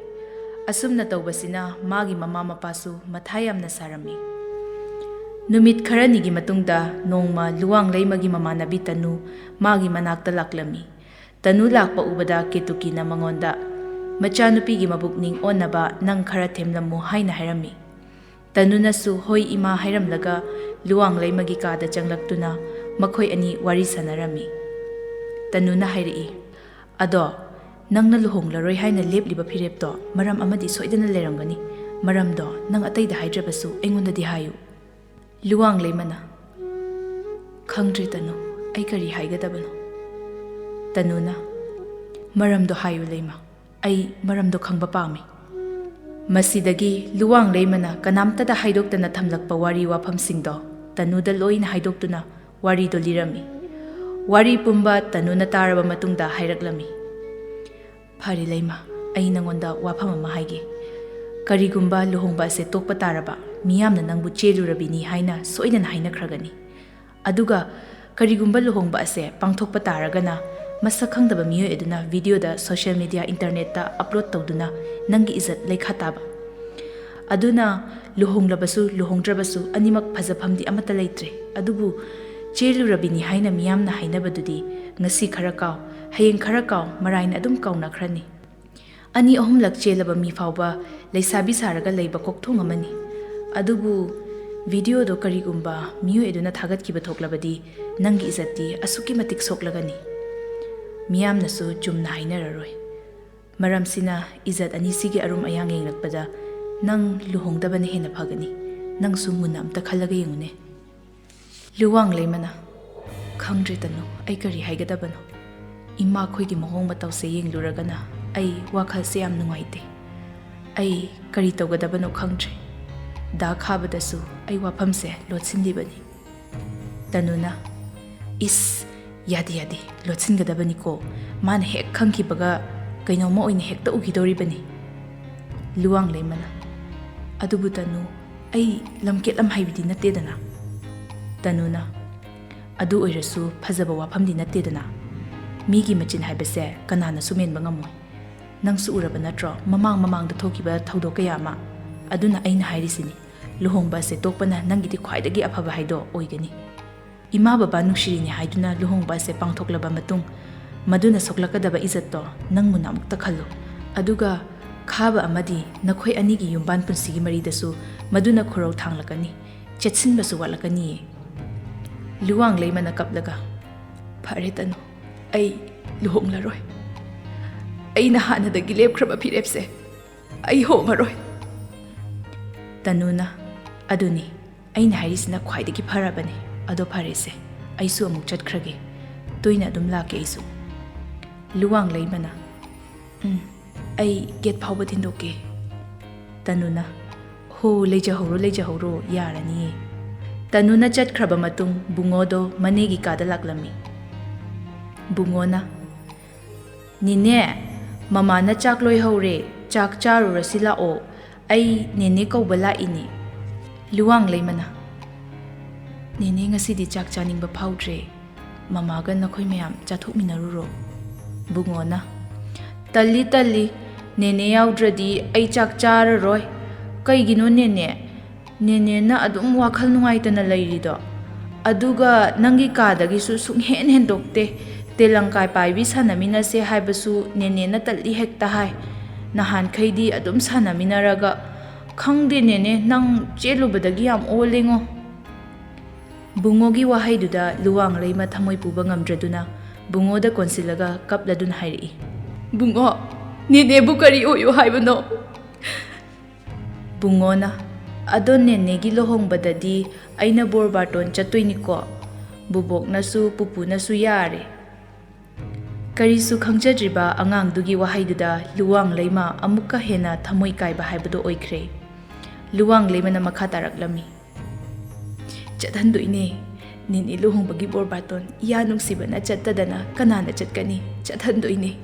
ꯑꯁꯨꯝꯅ ꯇꯧꯕꯁꯤꯅ ꯃꯥꯒꯤ ꯃꯃꯥ ꯃꯄꯥꯁꯨ ꯃꯊꯥ ꯌꯥꯝꯅ ꯁꯥꯔꯝꯃꯤ꯫ ꯅꯨꯃꯤꯠ ꯈꯔꯅꯤꯒꯤ ꯃꯇꯨꯡꯗ ꯅꯣꯡꯃ ꯂꯨꯋꯥꯡ ꯂꯩꯃꯒꯤ ꯃꯃꯥꯟꯅꯕꯤ ꯇꯅꯨ ꯃꯥꯒꯤ ꯃꯅꯥꯛꯇ ꯂꯥꯛꯂꯝꯃꯤ꯫ ꯇꯅꯨ ꯂꯥꯛꯄ ꯎꯕꯗ ꯀꯦꯇꯨꯀꯤꯅ ꯃꯉꯣꯟꯗ, "ꯃꯆꯥꯅꯨꯄꯤꯒꯤ ꯃꯕꯨꯛꯅꯤꯡ ꯑꯣꯟꯅꯕ ꯅꯪ ꯈꯔ ꯊꯦꯝꯂꯝꯃꯨ" ꯍꯥꯏꯅ ꯍꯥꯏꯔꯝꯃꯤ꯫ ꯇꯅꯨꯅꯁꯨ "ꯍꯣꯏ ꯏꯃꯥ" ꯍꯥꯏꯔꯝꯂꯒ ꯂꯨꯋꯥꯡ ꯂꯩꯃꯒꯤ ꯀꯥꯗ ꯆꯪꯂꯛꯇꯨꯅ ꯃꯈꯣꯏ ꯑꯅꯤ ꯋꯥꯔꯤ ꯁꯥꯟꯅꯔꯝꯃꯤ꯫ ꯇꯅꯨꯅ ꯍꯥꯏꯔꯛꯏ, "ꯑꯗꯣ, ꯅꯪꯅ ꯂꯨꯍꯣꯡꯂꯔꯣꯏ ꯍꯥꯏꯅ ꯂꯦꯞꯂꯤꯕ ꯐꯤꯔꯦꯞꯇꯣ ꯃꯔꯝ ꯑꯃꯗꯤ ꯁꯣꯏꯗꯅ ꯂꯩꯔꯝꯒꯅꯤ꯫ ꯃꯔꯝꯗꯣ ꯅꯪ ꯑꯇꯩꯗ ꯍꯥꯏꯗ꯭ꯔꯕꯁꯨ ꯑꯩꯉꯣꯟꯗꯗꯤ ꯍꯥꯏꯌꯨ"꯫ ꯂꯨꯋꯥꯡ ꯂꯩꯃꯅ, "ꯈꯪꯗ꯭ꯔꯦ ꯇꯅꯨ, ꯑꯩ ꯀꯔꯤ ꯍꯥꯏꯒꯗꯕꯅꯣ"꯫ ꯇꯅꯨꯅ, "ꯃꯔꯝꯗꯣ ꯍꯥꯏꯌꯨ ꯂꯩꯃ, ꯑꯩ ꯃꯔꯝꯗꯣ ꯈꯪꯕ ꯄꯥꯝꯃꯤ"꯫ ꯃꯁꯤꯗꯒꯤ ꯂꯨꯋꯥꯡ ꯂꯩꯃꯅ ꯀꯅꯥꯝꯇꯗ ꯍꯥꯏꯗꯣꯛꯇꯅ ꯊꯝꯂꯛꯄ ꯋꯥꯔꯤ ꯋꯥꯐꯝꯁꯤꯡꯗꯣ ꯇꯅꯨꯗ ꯂꯣꯏꯅ ꯍꯥꯏꯗꯣꯛꯇꯨꯅ ꯋꯥꯔꯤꯗꯣ ꯂꯤꯔꯝꯃꯤ꯫ ꯋꯥꯔꯤ ꯄꯨꯝꯕ ꯇꯅꯨꯅ ꯇꯥꯔꯕ ꯃꯇꯨꯡꯗ ꯍꯥꯏꯔꯛꯂꯝꯃꯤ, "ꯐꯔꯦ ꯂꯩꯃ, ꯑꯩ ꯅꯉꯣꯟꯗ ꯋꯥꯐꯝ ꯑꯃ ꯍꯥꯏꯒꯦ꯫ ꯀꯔꯤꯒꯨꯝꯕ ꯂꯨꯍꯣꯡꯕ ꯑꯁꯦ ꯇꯣꯛꯄ ꯇꯥꯔꯕ, ꯃꯤꯌꯥꯝꯅ ꯅꯪꯕꯨ ꯆꯦꯜꯂꯨꯔꯕꯤꯅꯤ ꯍꯥꯏꯅ ꯁꯣꯏꯗꯅ ꯍꯥꯏꯅꯈ꯭ꯔꯒꯅꯤ꯫ ꯑꯗꯨꯒ ꯀꯔꯤꯒꯨꯝꯕ ꯂꯨꯍꯣꯡꯕ ꯑꯁꯦ ꯄꯥꯡꯊꯣꯛꯄ ꯇꯥꯔꯒꯅ, ꯃꯁꯛ ꯈꯪꯗꯕ ꯃꯤꯑꯣꯏ ꯑꯗꯨꯅ ꯚꯤꯗꯤꯑꯣꯗ ꯁꯣꯁꯤꯌꯦꯜ ꯃꯤꯗꯤꯌꯥ, ꯏꯟꯇꯔꯅꯦꯠꯇ ꯑꯞꯂꯣꯗ ꯇꯧꯗꯨꯅ ꯅꯪꯒꯤ ꯏꯖꯠ ꯂꯩꯈꯥ ꯇꯥꯕ꯫ ꯑꯗꯨꯅ ꯂꯨꯍꯣꯡꯂꯕꯁꯨ ꯂꯨꯍꯣꯡꯗ꯭ꯔꯕꯁꯨ ꯑꯅꯤꯃꯛ ꯐꯖꯐꯝꯗꯤ ꯑꯃꯠꯇ ꯂꯩꯇ꯭ꯔꯦ꯫ ꯑꯗꯨꯕꯨ ꯆꯦꯜꯂꯨꯔꯕꯤꯅꯤ ꯍꯥꯏꯅ ꯃꯤꯌꯥꯝꯅ ꯍꯥꯏꯅꯕꯗꯨꯗꯤ ꯉꯁꯤ ꯈꯔ ꯀꯥꯎ, ꯍꯌꯦꯡ ꯈꯔ ꯀꯥꯎ, ꯃꯔꯥꯏꯅ ꯑꯗꯨꯝ ꯀꯥꯎꯅꯈ꯭ꯔꯅꯤ꯫ ꯑꯅꯤ ꯑꯍꯨꯝꯂꯛ ꯆꯦꯜꯂꯕ ꯃꯤ ꯐꯥꯎꯕ ꯂꯩꯁꯥꯕꯤ ꯁꯥꯔꯒ ꯂꯩꯕ ꯀꯣꯛꯊꯣꯡ ꯑꯃꯅꯤ꯫ ꯑꯗꯨꯕꯨ ꯚꯤꯗꯤꯑꯣꯗꯣ ꯀꯔꯤꯒꯨꯝꯕ ꯃꯤꯑꯣꯏ ꯑꯗꯨꯅ ꯊꯥꯒꯠꯈꯤꯕ ꯊꯣꯛꯂꯕꯗꯤ ꯅꯪꯒꯤ ꯏꯖꯠꯇꯤ ꯑꯁꯨꯛꯀꯤ ꯃꯇꯤꯛ ꯁꯣꯛꯂꯒꯅꯤ꯫ ꯃꯤꯌꯥꯝꯅꯁꯨ ꯆꯨꯝꯅ ꯍꯥꯏꯅꯔꯔꯣꯏ꯫ ꯃꯔꯝꯁꯤꯅ ꯏꯖꯠ ꯑꯅꯤꯁꯤꯒꯤ ꯑꯔꯨꯝ ꯑꯌꯥꯡ ꯌꯦꯡꯂꯛꯄꯗ ꯅꯪ ꯂꯨꯍꯣꯡꯗꯕꯅ ꯍꯦꯟꯅ ꯐꯒꯅꯤ꯫ ꯅꯪꯁꯨ ꯃꯨꯟꯅ ꯑꯝꯇ ꯈꯜꯂꯒ ꯌꯦꯡꯉꯨꯅꯦ"꯫ ꯂꯨꯋꯥꯡ ꯂꯩꯃꯅ, ꯈꯪꯗ꯭ꯔꯦ ꯇꯅꯨ, ꯑꯩ ꯀꯔꯤ ꯍꯥꯏꯒꯗꯕꯅꯣ꯫ ꯏꯃꯥꯈꯣꯏꯒꯤ ꯃꯑꯣꯡ ꯃꯇꯧꯁꯦ ꯌꯦꯡꯂꯨꯔꯒꯅ ꯑꯩ ꯋꯥꯈꯜꯁꯦ ꯌꯥꯝ ꯅꯨꯡꯉꯥꯏꯇꯦ꯫ ꯑꯩ ꯀꯔꯤ ꯇꯧꯒꯗꯕꯅꯣ ꯈꯪꯗ꯭ꯔꯦ꯫ ꯗꯥ ꯈꯥꯕꯗꯁꯨ ꯑꯩ ꯋꯥꯐꯝꯁꯦ ꯂꯣꯠꯁꯤꯜꯂꯤꯕꯅꯤ꯫ ꯇꯅꯨꯅ, "ꯏꯁ, ꯌꯥꯗꯦ ꯌꯥꯗꯦ, ꯂꯣꯠꯁꯤꯟꯒꯗꯕꯅꯤꯀꯣ꯫ ꯃꯥꯅ ꯍꯦꯛ ꯈꯪꯈꯤꯕꯒ ꯀꯩꯅꯣꯝꯃ ꯑꯣꯏꯅ ꯍꯦꯛꯇ ꯎꯈꯤꯗꯧꯔꯤꯕꯅꯤ"꯫ ꯂꯨꯋꯥꯡꯂꯩꯃꯅ, "ꯑꯗꯨꯕꯨ ꯇꯅꯨ, ꯑꯩ ꯂꯝꯀꯦꯠ ꯂꯝꯍꯩꯕꯤꯗꯤ ꯅꯠꯇꯦꯗꯅ"꯫ ꯇꯅꯨꯅ, "ꯑꯗꯨ ꯑꯣꯏꯔꯁꯨ ꯐꯖꯕ ꯋꯥꯐꯝꯗꯤ ꯅꯠꯇꯦꯗꯅ꯫ ꯃꯤꯒꯤ ꯃꯆꯤꯟ ꯍꯥꯏꯕꯁꯦ ꯀꯅꯥꯅꯁꯨ ꯃꯦꯟꯕ ꯉꯝꯃꯣꯏ꯫ ꯅꯪꯁꯨ ꯎꯔꯕ ꯅꯠꯇ꯭ꯔꯣ ꯃꯃꯥꯡ ꯃꯃꯥꯡꯗ ꯊꯣꯛꯈꯤꯕ ꯊꯧꯗꯣꯛ ꯀꯌꯥ ꯑꯃ? ꯑꯗꯨꯅ ꯑꯩꯅ ꯍꯥꯏꯔꯤꯁꯤꯅꯤ, ꯂꯨꯍꯣꯡꯕ ꯑꯁꯦ ꯇꯣꯛꯄꯅ ꯅꯪꯒꯤꯗꯤ ꯈ꯭ꯋꯥꯏꯗꯒꯤ ꯑꯐꯕ ꯍꯥꯏꯗꯣ ꯑꯣꯏꯒꯅꯤ꯫ ꯏꯃꯥ ꯕꯕꯥ ꯅꯨꯡꯁꯤꯔꯤꯅꯤ ꯍꯥꯏꯗꯨꯅ ꯂꯨꯍꯣꯡꯕ ꯑꯁꯦ ꯄꯥꯡꯊꯣꯛꯂꯕ ꯃꯇꯨꯡ, ꯃꯗꯨꯅ ꯁꯣꯛꯂꯛꯀꯗꯕ ꯏꯖꯠꯇꯣ ꯅꯪ ꯃꯨꯟꯅ ꯑꯃꯨꯛꯇ ꯈꯜꯂꯨ꯫ ꯑꯗꯨꯒ ꯈꯥꯕ ꯑꯃꯗꯤ ꯅꯈꯣꯏ ꯑꯅꯤꯒꯤ ꯌꯨꯝꯕꯥꯟ ꯄꯨꯟꯁꯤꯒꯤ ꯃꯔꯤꯗꯁꯨ ꯃꯗꯨꯅ ꯈꯨꯔꯧ ꯊꯥꯡꯂꯛꯀꯅꯤ, ꯆꯦꯠꯁꯤꯟꯕꯁꯨ ꯋꯥꯠꯂꯛꯀꯅꯤꯌꯦ"꯫ ꯂꯨꯋꯥꯡꯂꯩꯃꯅ ꯀꯞꯂꯒ, "ꯐꯔꯦ ꯇꯅꯨ, ꯑꯩ ꯂꯨꯍꯣꯡꯂꯔꯣꯏ꯫ ꯑꯩꯅ ꯍꯥꯟꯅꯗꯒꯤ ꯂꯦꯞꯈ꯭ꯔꯕ ꯐꯤꯔꯦꯞꯁꯦ ꯑꯩ ꯍꯣꯡꯉꯔꯣꯏ"꯫ ꯇꯅꯨꯅ, "ꯑꯗꯨꯅꯤ, ꯑꯩꯅ ꯍꯥꯏꯔꯤꯁꯤꯅ ꯈ꯭ꯋꯥꯏꯗꯒꯤ ꯐꯔꯕꯅꯤ꯫ ꯑꯗꯣ ꯐꯔꯦꯁꯦ, ꯑꯩꯁꯨ ꯑꯃꯨꯛ ꯆꯠꯈ꯭ꯔꯒꯦ꯫ ꯇꯣꯏꯅ ꯑꯗꯨꯝ ꯂꯥꯛꯀꯦ ꯑꯩꯁꯨ"꯫ ꯂꯨꯋꯥꯡꯂꯩꯃꯅ, "ꯎꯝ, ꯑꯩ ꯒꯦꯠ ꯐꯥꯎꯕ ꯊꯤꯟꯗꯣꯛꯀꯦ"꯫ ꯇꯅꯨꯅ, "ꯍꯣ, ꯂꯩꯖꯍꯧꯔꯣ, ꯂꯩꯖꯍꯧꯔꯣ, ꯌꯥꯔꯅꯤꯌꯦ"꯫ ꯇꯅꯨꯅ ꯆꯠꯈ꯭ꯔꯕ ꯃꯇꯨꯡ ꯕꯨꯡꯉꯣꯗꯣ ꯃꯅꯦꯒꯤ ꯀꯥꯗ ꯂꯥꯛꯂꯝꯃꯤ꯫ ꯕꯨꯡꯉꯣꯅ, "ꯅꯦꯅꯦ, ꯃꯃꯥꯅ ꯆꯥꯛ ꯂꯣꯏꯍꯧꯔꯦ, ꯆꯥꯛ ꯆꯥꯔꯨꯔꯁꯤ ꯂꯥꯛꯑꯣ, ꯑꯩ ꯅꯦꯅꯦ ꯀꯧꯕ ꯂꯥꯛꯏꯅꯦ"꯫ ꯂꯨꯋꯥꯡꯂꯩꯃꯅ, "ꯅꯦꯅꯦ ꯉꯁꯤꯗꯤ ꯆꯥꯛ ꯆꯥꯅꯤꯡꯕ ꯐꯥꯎꯗ꯭ꯔꯦ, ꯃꯃꯥꯒ ꯅꯈꯣꯏ ꯃꯌꯥꯝ ꯆꯥꯊꯣꯛꯃꯤꯟꯅꯔꯨꯔꯣ"꯫ ꯕꯨꯡꯉꯣꯅ, "ꯇꯜꯂꯤ, ꯇꯜꯂꯤ, ꯅꯦꯅꯦ ꯌꯥꯎꯗ꯭ꯔꯗꯤ ꯑꯩ ꯆꯥꯛ ꯆꯥꯔꯔꯣꯏ"꯫ "ꯀꯩꯒꯤꯅꯣ ꯅꯦꯅꯦ? ꯅꯦꯅꯦꯅ ꯑꯗꯨꯝ ꯋꯥꯈꯜ ꯅꯨꯡꯉꯥꯏꯇꯅ ꯂꯩꯔꯤꯗꯣ? ꯑꯗꯨꯒ ꯅꯪꯒꯤ ꯀꯥꯗꯒꯤꯁꯨ ꯁꯨꯡꯍꯦꯟ ꯍꯦꯟꯗꯣꯛꯇꯦ꯫ ꯇꯦꯂꯪꯀꯥꯏ ꯄꯥꯏꯕꯤ ꯁꯥꯟꯅꯃꯤꯟꯅꯁꯦ ꯍꯥꯏꯕꯁꯨ ꯅꯦꯅꯦꯅ ꯇꯜꯂꯤ ꯍꯦꯛꯇ ꯍꯥꯏ꯫ ꯅꯍꯥꯟꯈꯩꯗꯤ ꯑꯗꯨꯝ ꯁꯥꯟꯅꯃꯤꯟꯅꯔꯒ, ꯈꯪꯗꯦ ꯅꯦꯅꯦ, ꯅꯪ ꯆꯦꯜꯂꯨꯕꯗꯒꯤ ꯌꯥꯝ ꯑꯣꯜꯂꯦꯉꯣ"꯫ ꯕꯨꯡꯉꯣꯒꯤ ꯋꯥꯍꯩꯗꯨꯗ ꯂꯨꯋꯥꯡꯂꯩꯃ ꯊꯃꯣꯏ ꯄꯨꯕ ꯉꯝꯗ꯭ꯔꯗꯨꯅ ꯕꯨꯡꯉꯣꯗ ꯀꯣꯟꯁꯤꯜꯂꯒ ꯀꯞꯂꯗꯨꯅ ꯍꯥꯏꯔꯛꯏ, "ꯕꯨꯡꯉꯣ, ꯅꯦꯅꯦꯕꯨ ꯀꯔꯤ ꯑꯣꯏꯌꯨ ꯍꯥꯏꯕꯅꯣ?" ꯕꯨꯡꯉꯣꯅ, "ꯑꯗꯣ ꯅꯦꯅꯦꯒꯤ ꯂꯨꯍꯣꯡꯕꯗꯗꯤ ꯑꯩꯅ ꯕꯣꯔ ꯕꯥꯔꯇꯣꯟ ꯆꯠꯇꯣꯏꯅꯤꯀꯣ? ꯕꯨꯕꯣꯛꯅꯁꯨ ꯄꯨꯄꯨꯅꯁꯨ ꯌꯥꯔꯦ꯫ ꯀꯔꯤꯁꯨ ꯈꯪꯖꯗ꯭ꯔꯤꯕ ꯑꯉꯥꯡꯗꯨꯒꯤ ꯋꯥꯍꯩꯗꯨꯗ ꯂꯨꯋꯥꯡ ꯂꯩꯃ ꯑꯃꯨꯛꯀ ꯍꯦꯟꯅ ꯊꯃꯣꯏ ꯀꯥꯏꯕ ꯍꯥꯏꯕꯗꯨ ꯑꯣꯏꯈ꯭ꯔꯦ꯫ ꯂꯨꯋꯥꯡ ꯂꯩꯃꯅ ꯃꯈꯥ ꯇꯥꯔꯛꯂꯝꯃꯤ, "ꯆꯠꯍꯟꯗꯣꯏꯅꯦ꯫ ꯅꯦꯅꯦ ꯂꯨꯍꯣꯡꯕꯒꯤ ꯕꯣꯔ ꯕꯥꯇꯣꯟ ꯏꯌꯥ ꯅꯨꯡꯁꯤꯕꯅ ꯆꯠꯇꯗꯅ ꯀꯅꯥꯅ ꯆꯠꯀꯅꯤ? ꯆꯠꯍꯟꯗꯣꯏꯅꯦ꯫"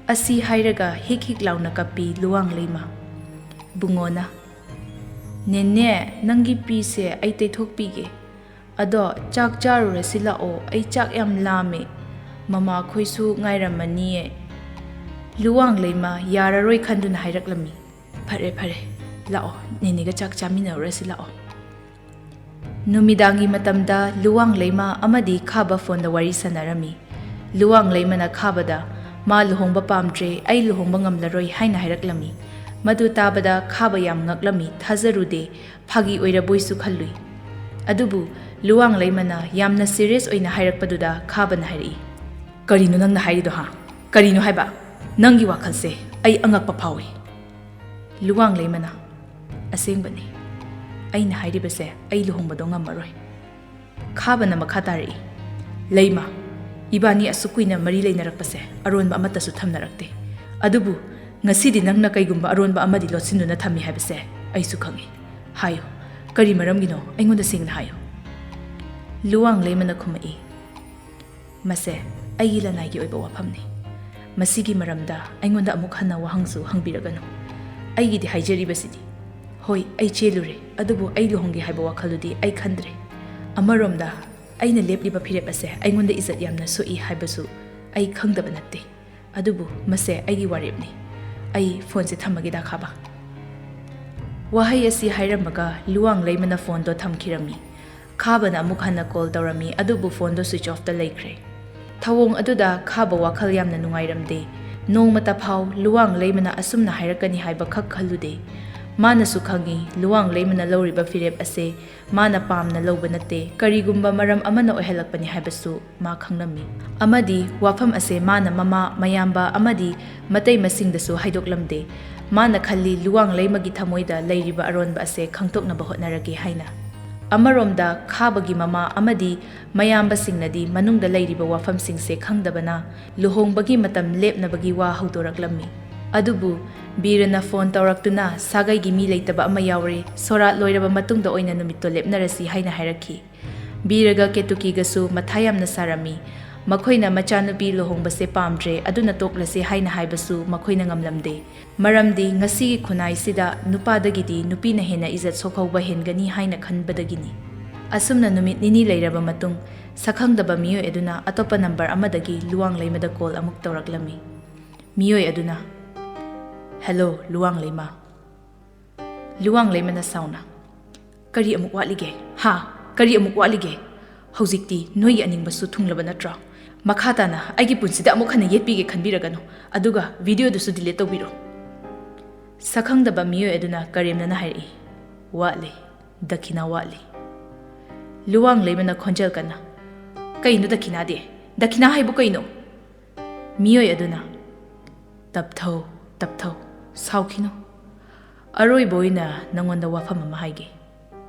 ꯑꯁꯤ ꯍꯥꯏꯔꯒ ꯍꯤꯛ ꯍꯤꯛ ꯂꯥꯎꯅ ꯀꯞꯄꯤ ꯂꯨꯋꯥꯡ ꯂꯩꯃ꯫ ꯕꯨꯡꯉꯣꯅ, "ꯅꯦꯅꯦ, ꯅꯪꯒꯤ ꯄꯤꯁꯦ ꯑꯩ ꯇꯩꯊꯣꯛꯄꯤꯒꯦ꯫ ꯑꯗꯣ ꯆꯥꯛ ꯆꯥꯔꯨꯔꯁꯤ ꯂꯥꯛꯑꯣ, ꯑꯩ ꯆꯥꯛ ꯌꯥꯝ ꯂꯥꯝꯃꯦ꯫ ꯃꯃꯥꯈꯣꯏꯁꯨ ꯉꯥꯏꯔꯝꯃꯅꯤꯌꯦ꯫" ꯂꯨꯋꯥꯡ ꯂꯩꯃ ꯌꯥꯔꯔꯣꯏ ꯈꯟꯗꯨꯅ ꯍꯥꯏꯔꯛꯂꯝꯃꯤ, "ꯐꯔꯦ, ꯐꯔꯦ, ꯂꯥꯛꯑꯣ, ꯅꯦꯅꯦꯒ ꯆꯥꯛ ꯆꯥꯃꯤꯟꯅꯔꯨꯔꯁꯤ ꯂꯥꯛꯑꯣ꯫" ꯅꯨꯃꯤꯗꯥꯡꯒꯤ ꯃꯇꯝꯗ ꯂꯨꯋꯥꯡ ꯂꯩꯃ ꯑꯃꯗꯤ ꯈꯥꯕ ꯐꯣꯟꯗ ꯋꯥꯔꯤ ꯁꯥꯟꯅꯔꯝꯃꯤ꯫ ꯂꯨꯋꯥꯡ ꯂꯩꯃꯅ ꯈꯥꯕꯗ "ꯃꯥ ꯂꯨꯍꯣꯡꯕ ꯄꯥꯝꯗ꯭ꯔꯦ, ꯑꯩ ꯂꯨꯍꯣꯡꯕ ꯉꯝꯂꯔꯣꯏ" ꯍꯥꯏꯅ ꯍꯥꯏꯔꯛꯂꯝꯃꯤ꯫ ꯃꯗꯨ ꯇꯥꯕꯗ ꯈꯥꯕ ꯌꯥꯝ ꯉꯛꯂꯝꯃꯤ, ꯊꯥꯖꯔꯨꯗꯦ, ꯐꯥꯒꯤ ꯑꯣꯏꯔꯕꯣꯏꯁꯨ ꯈꯜꯂꯨꯏ꯫ ꯑꯗꯨꯕꯨ ꯂꯨꯋꯥꯡ ꯂꯩꯃꯅ ꯌꯥꯝꯅ ꯁꯤꯔꯤꯌꯁ ꯑꯣꯏꯅ ꯍꯥꯏꯔꯛꯄꯗꯨꯗ ꯈꯥꯕꯅ ꯍꯥꯏꯔꯛꯏ, "ꯀꯔꯤꯅꯣ ꯅꯪꯅ ꯍꯥꯏꯔꯤꯗꯣ, ꯍꯥ? ꯀꯔꯤꯅꯣ ꯍꯥꯏꯕ? ꯅꯪꯒꯤ ꯋꯥꯈꯜꯁꯦ ꯑꯩ ꯑꯉꯛꯄ ꯐꯥꯎꯏ꯫" ꯂꯨꯋꯥꯡ ꯂꯩꯃꯅ, "ꯑꯁꯦꯡꯕꯅꯤ, ꯑꯩꯅ ꯍꯥꯏꯔꯤꯕꯁꯦ ꯑꯩ ꯂꯨꯍꯣꯡꯕꯗꯣ ꯉꯝꯃꯔꯣꯏ꯫" ꯈꯥꯕꯅ ꯃꯈꯥ ꯇꯥꯔꯛꯏ, "ꯂꯩꯃ, ꯏꯕꯥꯅꯤ ꯑꯁꯨꯛ ꯀꯨꯏꯅ ꯃꯔꯤ ꯂꯩꯅꯔꯛꯄꯁꯦ ꯑꯔꯣꯟꯕ ꯑꯃꯠꯇꯁꯨ ꯊꯝꯅꯔꯛꯇꯦ꯫ ꯑꯗꯨꯕꯨ ꯉꯁꯤꯗꯤ ꯅꯪꯅ ꯀꯩꯒꯨꯝꯕ ꯑꯔꯣꯟꯕ ꯑꯃꯗꯤ ꯂꯣꯠꯁꯤꯟꯗꯨꯅ ꯊꯝꯃꯤ ꯍꯥꯏꯕꯁꯦ ꯑꯩꯁꯨ ꯈꯪꯏ꯫ ꯍꯥꯏꯌꯨ, ꯀꯔꯤ ꯃꯔꯝꯒꯤꯅꯣ? ꯑꯩꯉꯣꯟꯗ ꯁꯦꯡꯅ ꯍꯥꯏꯌꯨ꯫" ꯂꯨꯋꯥꯡ ꯂꯩꯃꯅ ꯈꯨꯝꯃꯛꯏ, "ꯃꯁꯦ ꯑꯩꯒꯤ ꯂꯅꯥꯏꯒꯤ ꯑꯣꯏꯕ ꯋꯥꯐꯝꯅꯤ꯫ ꯃꯁꯤꯒꯤ ꯃꯔꯝꯗ ꯑꯩꯉꯣꯟꯗ ꯑꯃꯨꯛ ꯍꯟꯅ ꯋꯥꯍꯪꯁꯨ ꯍꯪꯕꯤꯔꯒꯅꯨ꯫ ꯑꯩꯒꯤꯗꯤ ꯍꯥꯏꯖꯔꯤꯕꯁꯤꯗꯤ, ꯍꯣꯏ, ꯑꯩ ꯆꯦꯜꯂꯨꯔꯦ, ꯑꯗꯨꯕꯨ ꯑꯩ ꯂꯨꯍꯣꯡꯒꯦ ꯍꯥꯏꯕ ꯋꯥꯈꯜꯗꯨꯗꯤ ꯑꯩ ꯈꯟꯗ꯭ꯔꯦ꯫ ꯑꯃꯔꯣꯝꯗ, ꯑꯩꯅ ꯂꯦꯞꯂꯤꯕ ꯐꯤꯔꯦꯞ ꯑꯁꯦ ꯑꯩꯉꯣꯟꯗ ꯏꯖꯠ ꯌꯥꯝꯅ ꯁꯣꯛꯏ ꯍꯥꯏꯕꯁꯨ ꯑꯩ ꯈꯪꯗꯕ ꯅꯠꯇꯦ꯫ ꯑꯗꯨꯕꯨ ꯃꯁꯦ ꯑꯩꯒꯤ ꯋꯥꯔꯦꯞꯅꯤ꯫ ꯑꯩ ꯐꯣꯟꯁꯦ ꯊꯝꯃꯒꯦꯗ, ꯈꯥꯕ꯫" ꯋꯥꯍꯩ ꯑꯁꯤ ꯍꯥꯏꯔꯝꯃꯒ ꯂꯨꯋꯥꯡ ꯂꯩꯃꯅ ꯐꯣꯟꯗꯣ ꯊꯝꯈꯤꯔꯝꯃꯤ꯫ ꯈꯥꯕꯅ ꯑꯃꯨꯛ ꯍꯟꯅ ꯀꯣꯜ ꯇꯧꯔꯝꯃꯤ, ꯑꯗꯨꯕꯨ ꯐꯣꯟꯗꯣ ꯁ꯭ꯋꯤꯆ ꯑꯣꯐꯇ ꯂꯩꯈ꯭ꯔꯦ꯫ ꯊꯧꯑꯣꯡ ꯑꯗꯨꯗ ꯈꯥꯕ ꯋꯥꯈꯜ ꯌꯥꯝꯅ ꯅꯨꯡꯉꯥꯏꯔꯝꯗꯦ꯫ ꯅꯣꯡꯃꯇ ꯐꯥꯎ ꯂꯨꯋꯥꯡ ꯂꯩꯃꯅ ꯑꯁꯨꯝꯅ ꯍꯥꯏꯔꯛꯀꯅꯤ ꯍꯥꯏꯕ ꯈꯛ ꯈꯜꯂꯨꯗꯦ꯫ ꯃꯥꯅꯁꯨ ꯈꯪꯏ, ꯂꯨꯋꯥꯡ ꯂꯩꯃꯅ ꯂꯧꯔꯤꯕ ꯐꯤꯔꯦꯞ ꯑꯁꯦ ꯃꯥꯅ ꯄꯥꯝꯅ ꯂꯧꯕ ꯅꯠꯇꯦ, ꯀꯔꯤꯒꯨꯝꯕ ꯃꯔꯝ ꯑꯃꯅ ꯑꯣꯏꯍꯜꯂꯛꯄꯅꯤ ꯍꯥꯏꯕꯁꯨ ꯃꯥ ꯈꯪꯂꯝꯃꯤ꯫ ꯑꯃꯗꯤ ꯋꯥꯐꯝ ꯑꯁꯦ ꯃꯥꯅ ꯃꯃꯥ, ꯃꯌꯥꯝꯕ ꯑꯃꯗꯤ ꯃꯇꯩ ꯃꯁꯤꯡꯗꯁꯨ ꯍꯥꯏꯗꯣꯛꯂꯝꯗꯦ꯫ ꯃꯥꯅ ꯈꯜꯂꯤ, ꯂꯨꯋꯥꯡ ꯂꯩꯃꯒꯤ ꯊꯃꯣꯏꯗ ꯂꯩꯔꯤꯕ ꯑꯔꯣꯟꯕ ꯑꯁꯦ ꯈꯪꯗꯣꯛꯅꯕ ꯍꯣꯠꯅꯔꯒꯦ ꯍꯥꯏꯅ꯫ ꯑꯃꯔꯣꯝꯗ ꯈꯥꯕꯒꯤ ꯃꯃꯥ ꯑꯃꯗꯤ ꯃꯌꯥꯝꯕꯁꯤꯡꯅꯗꯤ ꯃꯅꯨꯡꯗ ꯂꯩꯔꯤꯕ ꯋꯥꯐꯝꯁꯤꯡꯁꯦ ꯈꯪꯗꯕꯅ ꯂꯨꯍꯣꯡꯕꯒꯤ ꯃꯇꯝ ꯂꯦꯞꯅꯕꯒꯤ ꯋꯥ ꯍꯧꯗꯣꯔꯛꯂꯝꯃꯤ꯫ ꯑꯗꯨꯕꯨ ꯕꯤꯔꯅ ꯐꯣꯟ ꯇꯧꯔꯛꯇꯨꯅ, "ꯁꯥꯒꯩꯒꯤ ꯃꯤ ꯂꯩꯇꯕ ꯑꯃ ꯌꯥꯎꯔꯦ, ꯁꯣꯔꯥꯠ ꯂꯣꯏꯔꯕ ꯃꯇꯨꯡꯗ ꯑꯣꯏꯅ ꯅꯨꯃꯤꯠꯇꯣ ꯂꯦꯞꯅꯔꯁꯤ" ꯍꯥꯏꯅ ꯍꯥꯏꯔꯛꯈꯤ꯫ ꯕꯤꯔꯒ ꯀꯦꯇꯨꯀꯤꯒꯁꯨ ꯃꯊꯥ ꯌꯥꯝꯅ ꯁꯥꯔꯝꯃꯤ꯫ ꯃꯈꯣꯏꯅ ꯃꯆꯥꯅꯨꯄꯤ ꯂꯨꯍꯣꯡꯕꯁꯦ ꯄꯥꯝꯗ꯭ꯔꯦ, ꯑꯗꯨꯅ ꯇꯣꯛꯂꯁꯦ ꯍꯥꯏꯅ ꯍꯥꯏꯕꯁꯨ ꯃꯈꯣꯏꯅ ꯉꯝꯂꯝꯗꯦ꯫ ꯃꯔꯝꯗꯤ ꯉꯁꯤꯒꯤ ꯈꯨꯟꯅꯥꯏꯁꯤꯗ ꯅꯨꯄꯥꯗꯒꯤꯗꯤ ꯅꯨꯄꯤꯅ ꯍꯦꯟꯅ ꯏꯖꯠ ꯁꯣꯛꯍꯧꯕ ꯍꯦꯟꯒꯅꯤ ꯍꯥꯏꯅ ꯈꯟꯕꯗꯒꯤꯅꯤ꯫ ꯑꯁꯨꯝꯅ ꯅꯨꯃꯤꯠ ꯅꯤꯅꯤ ꯂꯩꯔꯕ ꯃꯇꯨꯡ, ꯁꯛꯈꯪꯗꯕ ꯃꯤꯑꯣꯏ ꯑꯗꯨꯅ ꯑꯇꯣꯞꯄ ꯅꯝꯕꯔ ꯑꯃꯗꯒꯤ ꯂꯨꯋꯥꯡ ꯂꯩꯃꯗ ꯀꯣꯜ ꯑꯃꯨꯛ ꯇꯧꯔꯛꯂꯝꯃꯤ꯫ ꯃꯤꯑꯣꯏ ꯑꯗꯨꯅ, "ꯍꯦꯜꯂꯣ, ꯂꯨꯋꯥꯡ ꯂꯩꯃ꯫" ꯂꯨꯋꯥꯡ ꯂꯩꯃꯅ ꯁꯥꯎꯅ, "ꯀꯔꯤ ꯑꯃꯨꯛ ꯋꯥꯠꯂꯤꯒꯦ? ꯍꯥ? ꯀꯔꯤ ꯑꯃꯨꯛ ꯋꯥꯠꯂꯤꯒꯦ? ꯍꯧꯖꯤꯛꯇꯤ ꯅꯣꯏꯒꯤ ꯑꯅꯤꯡꯕꯁꯨ ꯊꯨꯡꯂꯕ ꯅꯠꯇ꯭ꯔꯣ? ꯃꯈꯥ ꯇꯥꯅ ꯑꯩꯒꯤ ꯄꯨꯟꯁꯤꯗ ꯑꯃꯨꯛ ꯍꯟꯅ ꯌꯦꯠꯄꯤꯒꯦ ꯈꯟꯕꯤꯔꯒꯅꯨ, ꯑꯗꯨꯒ ꯚꯤꯗꯤꯑꯣꯗꯨꯁꯨ ꯗꯤꯂꯤꯠ ꯇꯧꯕꯤꯔꯣ꯫" ꯁꯛꯈꯪꯗꯕ ꯃꯤꯑꯣꯏ ꯑꯗꯨꯅ ꯀꯔꯦꯝꯅꯅ ꯍꯥꯏꯔꯛꯏ, "ꯋꯥꯠꯂꯤ, ꯗꯈꯤꯅꯥ ꯋꯥꯠꯂꯤ꯫" ꯂꯨꯋꯥꯡ ꯂꯩꯃꯅ ꯈꯣꯟꯖꯦꯜ ꯀꯟꯅ, "ꯀꯩꯅꯣ ꯗꯈꯤꯅꯥꯗꯤ? ꯗꯈꯤꯅꯥ ꯍꯥꯏꯕꯨ ꯀꯩꯅꯣ?" ꯃꯤꯑꯣꯏ ꯑꯗꯨꯅ, "ꯇꯞꯊꯧ, ꯇꯞꯊꯧ, ꯁꯥꯎꯈꯤꯅꯨ꯫ ꯑꯔꯣꯏꯕ ꯑꯣꯏꯅ ꯅꯉꯣꯟꯗ ꯋꯥꯐꯝ ꯑꯃ ꯍꯥꯏꯒꯦ꯫"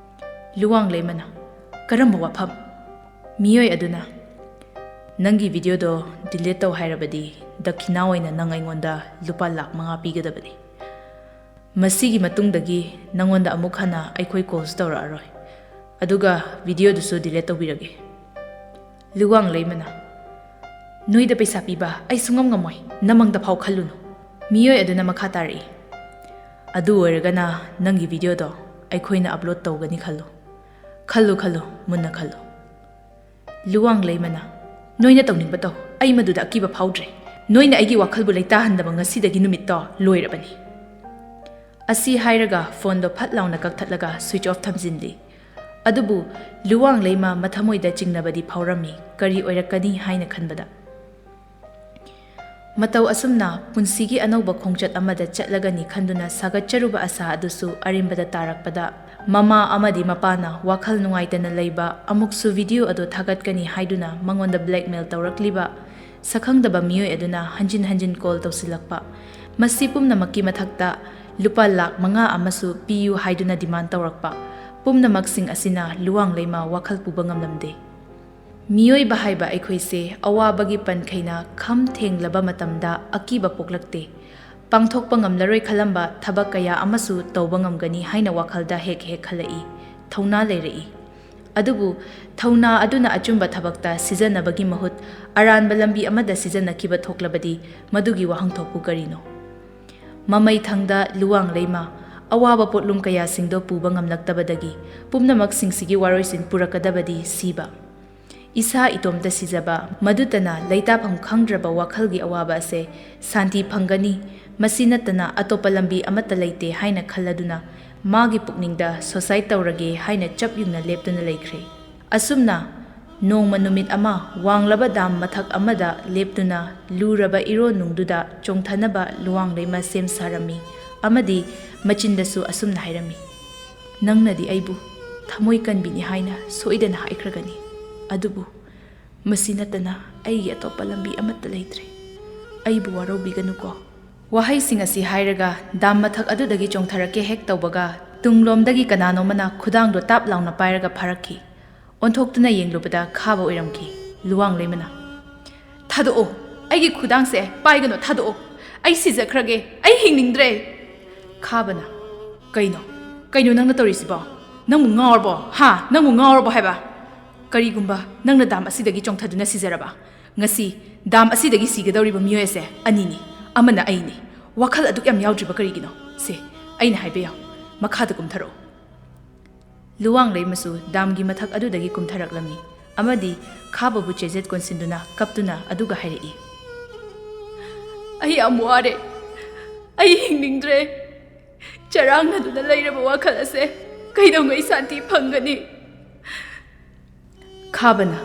ꯂꯨꯋꯥꯡ ꯂꯩꯃꯅ, "ꯀꯔꯝꯕ ꯋꯥꯐꯝ?" ꯃꯤꯑꯣꯏ ꯑꯗꯨꯅ, "ꯅꯪꯒꯤ ꯚꯤꯗꯤꯑꯣꯗꯣ ꯗꯤꯂꯤꯠ ꯇꯧ ꯍꯥꯏꯔꯕꯗꯤ ꯗꯈꯤꯅꯥ ꯑꯣꯏꯅ ꯅꯪ ꯑꯩꯉꯣꯟꯗ ꯂꯨꯄꯥ ꯂꯥꯛ ꯃꯉꯥ ꯄꯤꯒꯗꯕꯅꯤ꯫ ꯃꯁꯤꯒꯤ ꯃꯇꯨꯡꯗꯒꯤ ꯅꯉꯣꯟꯗ ꯑꯃꯨꯛ ꯍꯟꯅ ꯑꯩꯈꯣꯏ ꯀꯣꯜꯁꯨ ꯇꯧꯔꯛꯑꯔꯣꯏ꯫ ꯑꯗꯨꯒ ꯚꯤꯗꯤꯑꯣꯗꯨꯁꯨ ꯗꯤꯂꯤꯠ ꯇꯧꯕꯤꯔꯒꯦ꯫" ꯂꯨꯋꯥꯡ ꯂꯩꯃꯅ, "ꯅꯣꯏꯗ ꯄꯩꯁꯥ ꯄꯤꯕ ꯑꯩ ꯁꯨꯡꯉꯝ ꯉꯝꯃꯣꯏ, ꯅꯃꯪꯗ ꯐꯥꯎ ꯈꯜꯂꯨꯅꯨ꯫" ꯃꯤꯑꯣꯏ ꯑꯗꯨꯅ ꯃꯈꯥ ꯇꯥꯔꯛꯏ, "ꯑꯗꯨ ꯑꯣꯏꯔꯒꯅ ꯅꯪꯒꯤ ꯚꯤꯗꯤꯑꯣꯗꯣ ꯑꯩꯈꯣꯏꯅ ꯑꯞꯂꯣꯗ ꯇꯧꯒꯅꯤ ꯈꯜꯂꯨ꯫ ꯈꯜꯂꯨ, ꯈꯜꯂꯨ, ꯃꯨꯟꯅ ꯈꯜꯂꯨ꯫" ꯂꯨꯋꯥꯡ ꯂꯩꯃꯅ, "ꯅꯣꯏꯅ ꯇꯧꯅꯤꯡꯕ ꯇꯧ, ꯑꯩ ꯃꯗꯨꯗ ꯑꯀꯤꯕ ꯐꯥꯎꯗ꯭ꯔꯦ꯫ ꯅꯣꯏꯅ ꯑꯩꯒꯤ ꯋꯥꯈꯜꯕꯨ ꯂꯩꯇꯥꯍꯟꯗꯕ ꯉꯁꯤꯗꯒꯤ ꯅꯨꯃꯤꯠꯇꯣ ꯂꯣꯏꯔꯕꯅꯤ꯫" ꯑꯁꯤ ꯍꯥꯏꯔꯒ ꯐꯣꯟꯗꯣ ꯐꯠ ꯂꯥꯎꯅ ꯀꯛꯊꯠꯂꯒ ꯁ꯭ꯋꯤꯆ ꯑꯣꯐ ꯊꯝꯖꯤꯟꯂꯤ꯫ ꯑꯗꯨꯕꯨ ꯂꯨꯋꯥꯡ ꯂꯩꯃ ꯃꯊꯃꯣꯏꯗ ꯆꯤꯡꯅꯕꯗꯤ ꯐꯥꯎꯔꯝꯃꯤ, ꯀꯔꯤ ꯑꯣꯏꯔꯛꯀꯅꯤ ꯍꯥꯏꯅ ꯈꯟꯕꯗ꯫ ꯃꯇꯧ ꯑꯁꯨꯝꯅ ꯄꯨꯟꯁꯤꯒꯤ ꯑꯅꯧꯕ ꯈꯣꯡꯆꯠ ꯑꯃꯗ ꯆꯠꯂꯒꯅꯤ ꯈꯟꯗꯨꯅ ꯁꯥꯒꯠꯆꯔꯨꯕ ꯑꯁꯥ ꯑꯗꯨꯁꯨ ꯑꯔꯦꯝꯕꯗ ꯇꯥꯔꯛꯄꯗ, ꯃꯃꯥ ꯑꯃꯗꯤ ꯃꯄꯥꯅ ꯋꯥꯈꯜ ꯅꯨꯡꯉꯥꯏꯇꯅ ꯂꯩꯕ, ꯑꯃꯨꯛꯁꯨ ꯚꯤꯗꯤꯑꯣ ꯑꯗꯨ ꯊꯥꯒꯠꯀꯅꯤ ꯍꯥꯏꯗꯨꯅ ꯃꯉꯣꯟꯗ ꯕ꯭ꯂꯦꯛꯃꯦꯜ ꯇꯧꯔꯛꯂꯤꯕ ꯁꯛꯈꯪꯗꯕ ꯃꯤꯑꯣꯏ ꯑꯗꯨꯅ ꯍꯟꯖꯤꯟ ꯍꯟꯖꯤꯟ ꯀꯣꯜ ꯇꯧꯁꯤꯜꯂꯛꯄ, ꯃꯁꯤ ꯄꯨꯝꯅꯃꯛꯀꯤ ꯃꯊꯛꯇ ꯂꯨꯄꯥ ꯂꯥꯛ ꯃꯉꯥ ꯑꯃꯁꯨ ꯄꯤꯌꯨ ꯍꯥꯏꯗꯨꯅ ꯗꯤꯃꯥꯟ ꯇꯧꯔꯛꯄ, ꯄꯨꯝꯅꯃꯛꯁꯤꯡ ꯑꯁꯤꯅ ꯂꯨꯋꯥꯡ ꯂꯩꯃ ꯋꯥꯈꯜ ꯄꯨꯕ ꯉꯝꯂꯝꯗꯦ꯫ ꯃꯤꯑꯣꯏꯕ ꯍꯥꯏꯕ ꯑꯩꯈꯣꯏꯁꯦ ꯑꯋꯥꯕꯒꯤ ꯄꯟꯈꯩꯅ ꯈꯝ ꯊꯦꯡꯂꯕ ꯃꯇꯝꯗ ꯑꯀꯤꯕ ꯄꯣꯛꯂꯛꯇꯦ꯫ ꯄꯥꯡꯊꯣꯛꯄ ꯉꯝꯂꯔꯣꯏ ꯈꯜꯂꯝꯕ ꯊꯕꯛ ꯀꯌꯥ ꯑꯃꯁꯨ ꯇꯧꯕ ꯉꯝꯒꯅꯤ ꯍꯥꯏꯅ ꯋꯥꯈꯜꯗ ꯍꯦꯛ ꯍꯦꯛ ꯈꯜꯂꯛꯏ, ꯊꯧꯅꯥ ꯂꯩꯔꯛꯏ꯫ ꯑꯗꯨꯕꯨ ꯊꯧꯅꯥ ꯑꯗꯨꯅ ꯑꯆꯨꯝꯕ ꯊꯕꯛꯇ ꯁꯤꯖꯟꯅꯕꯒꯤ ꯃꯍꯨꯠ ꯑꯔꯥꯟꯕ ꯂꯝꯕꯤ ꯑꯃꯗ ꯁꯤꯖꯟꯅꯈꯤꯕ ꯊꯣꯛꯂꯕꯗꯤ ꯃꯗꯨꯒꯤ ꯋꯥꯍꯟꯊꯣꯛꯄꯨ ꯀꯔꯤꯅꯣ? ꯃꯃꯩ ꯊꯪꯗ ꯂꯨꯋꯥꯡ ꯂꯩꯃ ꯑꯋꯥꯕ ꯄꯣꯠꯂꯨꯝ ꯀꯌꯥꯁꯤꯡꯗꯣ ꯄꯨꯕ ꯉꯝꯂꯛꯇꯕꯗꯒꯤ ꯄꯨꯝꯅꯃꯛꯁꯤꯡꯁꯤꯒꯤ ꯋꯥꯔꯣꯏꯁꯤꯟ ꯄꯨꯔꯛꯀꯗꯕꯗꯤ ꯁꯤꯕ꯫ ꯏꯁꯥ ꯏꯇꯣꯝꯇ ꯁꯤꯖꯕ, ꯃꯗꯨꯇꯅ ꯂꯩꯇꯥꯐꯝ ꯈꯪꯗ꯭ꯔꯕ ꯋꯥꯈꯜꯒꯤ ꯑꯋꯥꯕ ꯑꯁꯦ ꯁꯥꯟꯇꯤ ꯐꯪꯒꯅꯤ, ꯃꯁꯤ ꯅꯠꯇꯅ ꯑꯇꯣꯞꯄ ꯂꯝꯕꯤ ꯑꯃꯠꯇ ꯂꯩꯇꯦ ꯍꯥꯏꯅ ꯈꯜꯂꯗꯨꯅ ꯃꯥꯒꯤ ꯄꯨꯛꯅꯤꯡꯗ suicide ꯇꯧꯔꯒꯦ ꯍꯥꯏꯅ ꯆꯞ ꯌꯨꯡꯅ ꯂꯦꯞꯇꯨꯅ ꯂꯩꯈ꯭ꯔꯦ꯫ ꯑꯁꯨꯝꯅ ꯅꯣꯡꯃ ꯅꯨꯃꯤꯠ ꯑꯃ ꯋꯥꯡꯂꯕ ꯗꯥꯝ ꯃꯊꯛ ꯑꯃꯗ ꯂꯦꯞꯇꯨꯅ ꯂꯨꯔꯕ ꯏꯔꯣꯟꯅꯨꯡꯗꯨꯗ ꯆꯣꯡꯊꯅꯕ ꯂꯨꯋꯥꯡ ꯂꯩꯃ ꯁꯦꯝ ꯁꯥꯔꯝꯃꯤ ꯑꯃꯗꯤ ꯃꯆꯤꯟꯗꯁꯨ ꯑꯁꯨꯝꯅ ꯍꯥꯏꯔꯝꯃꯤ, "ꯅꯪꯅꯗꯤ ꯑꯩꯕꯨ ꯊꯃꯣꯏ ꯀꯟꯕꯤꯅꯤ ꯍꯥꯏꯅ ꯁꯣꯏꯗꯅ ꯍꯥꯏꯈ꯭ꯔꯒꯅꯤ, ꯑꯗꯨꯕꯨ ꯃꯁꯤ ꯅꯠꯇꯅ ꯑꯩꯒꯤ ꯑꯇꯣꯞꯄ ꯂꯝꯕꯤ ꯑꯃꯠꯇ ꯂꯩꯇ꯭ꯔꯦ꯫ ꯑꯩꯕꯨ ꯋꯥꯔꯧꯕꯤꯒꯅꯨꯀꯣ"꯫ ꯋꯥꯍꯩꯁꯤꯡ ꯑꯁꯤ ꯍꯥꯏꯔꯒ ꯗꯥꯝ ꯃꯊꯛ ꯑꯗꯨꯗꯒꯤ ꯆꯣꯡꯊꯔꯛꯀꯦ ꯍꯦꯛ ꯇꯧꯕꯒ ꯇꯨꯡꯂꯣꯝꯗꯒꯤ ꯀꯅꯥꯅꯣꯃꯅ ꯈꯨꯗꯥꯡꯗꯣ ꯇꯥꯞ ꯂꯥꯎꯅ ꯄꯥꯏꯔꯒ ꯐꯥꯔꯛꯈꯤ꯫ ꯑꯣꯟꯊꯣꯛꯇꯨꯅ ꯌꯦꯡꯂꯨꯕꯗ ꯈꯥꯕ ꯑꯣꯏꯔꯝꯈꯤ꯫ ꯂꯨꯋꯥꯡ ꯂꯩꯃꯅ, "ꯊꯥꯗꯣꯛꯑꯣ, ꯑꯩꯒꯤ ꯈꯨꯗꯥꯡꯁꯦ ꯄꯥꯏꯒꯅꯨ, ꯊꯥꯗꯣꯛꯑꯣ꯫ ꯑꯩ ꯁꯤꯖꯈ꯭ꯔꯒꯦ, ꯑꯩ ꯍꯤꯡꯅꯤꯡꯗ꯭ꯔꯦ"꯫ ꯈꯥꯕꯅ, "ꯀꯩꯅꯣ, ꯀꯩꯅꯣ ꯅꯪꯅ ꯇꯧꯔꯤꯁꯤꯕꯣ? ꯅꯪꯕꯨ ꯉꯥꯎꯔꯕꯣ? ꯍꯥ? ꯅꯪꯕꯨ ꯉꯥꯎꯔꯕꯣ ꯍꯥꯏꯕ? ꯀꯔꯤꯒꯨꯝꯕ ꯅꯪꯅ ꯗꯥꯝ ꯑꯁꯤꯗꯒꯤ ꯆꯣꯡꯊꯗꯨꯅ ꯁꯤꯖꯔꯕ, ꯉꯁꯤ ꯗꯥꯝ ꯑꯁꯤꯗꯒꯤ ꯁꯤꯒꯗꯧꯔꯤꯕ ꯃꯤꯑꯣꯏ ꯑꯁꯦ ꯑꯅꯤꯅꯤ, ꯑꯃꯅ ꯑꯩꯅꯤ꯫ ꯋꯥꯈꯜ ꯑꯗꯨꯛ ꯌꯥꯝ ꯌꯥꯎꯗ꯭ꯔꯤꯕ ꯀꯔꯤꯒꯤꯅꯣ? ꯁꯦ, ꯑꯩꯅ ꯍꯥꯏꯕ ꯌꯥꯎ, ꯃꯈꯥꯗ ꯀꯨꯝꯊꯔꯛꯑꯣ"꯫ ꯂꯨꯋꯥꯡ ꯂꯩꯃꯁꯨ ꯗꯥꯝꯒꯤ ꯃꯊꯛ ꯑꯗꯨꯗꯒꯤ ꯀꯨꯝꯊꯔꯛꯂꯝꯃꯤ ꯑꯃꯗꯤ ꯈꯥꯕꯕꯨ ꯆꯦꯖꯦꯠ ꯀꯣꯟꯁꯤꯟꯗꯨꯅ ꯀꯞꯇꯨꯅ ꯑꯗꯨꯒ ꯍꯥꯏꯔꯛꯏ, "ꯑꯩ ꯌꯥꯝ ꯋꯥꯔꯦ, ꯑꯩ ꯍꯤꯡꯅꯤꯡꯗ꯭ꯔꯦ꯫ ꯆꯔꯥꯡꯅꯗꯨꯅ ꯂꯩꯔꯕ ꯋꯥꯈꯜ ꯑꯁꯦ ꯀꯩꯗꯧꯉꯩ ꯁꯥꯟꯇꯤ ꯐꯪꯒꯅꯤ?" ꯈꯥꯕꯅ,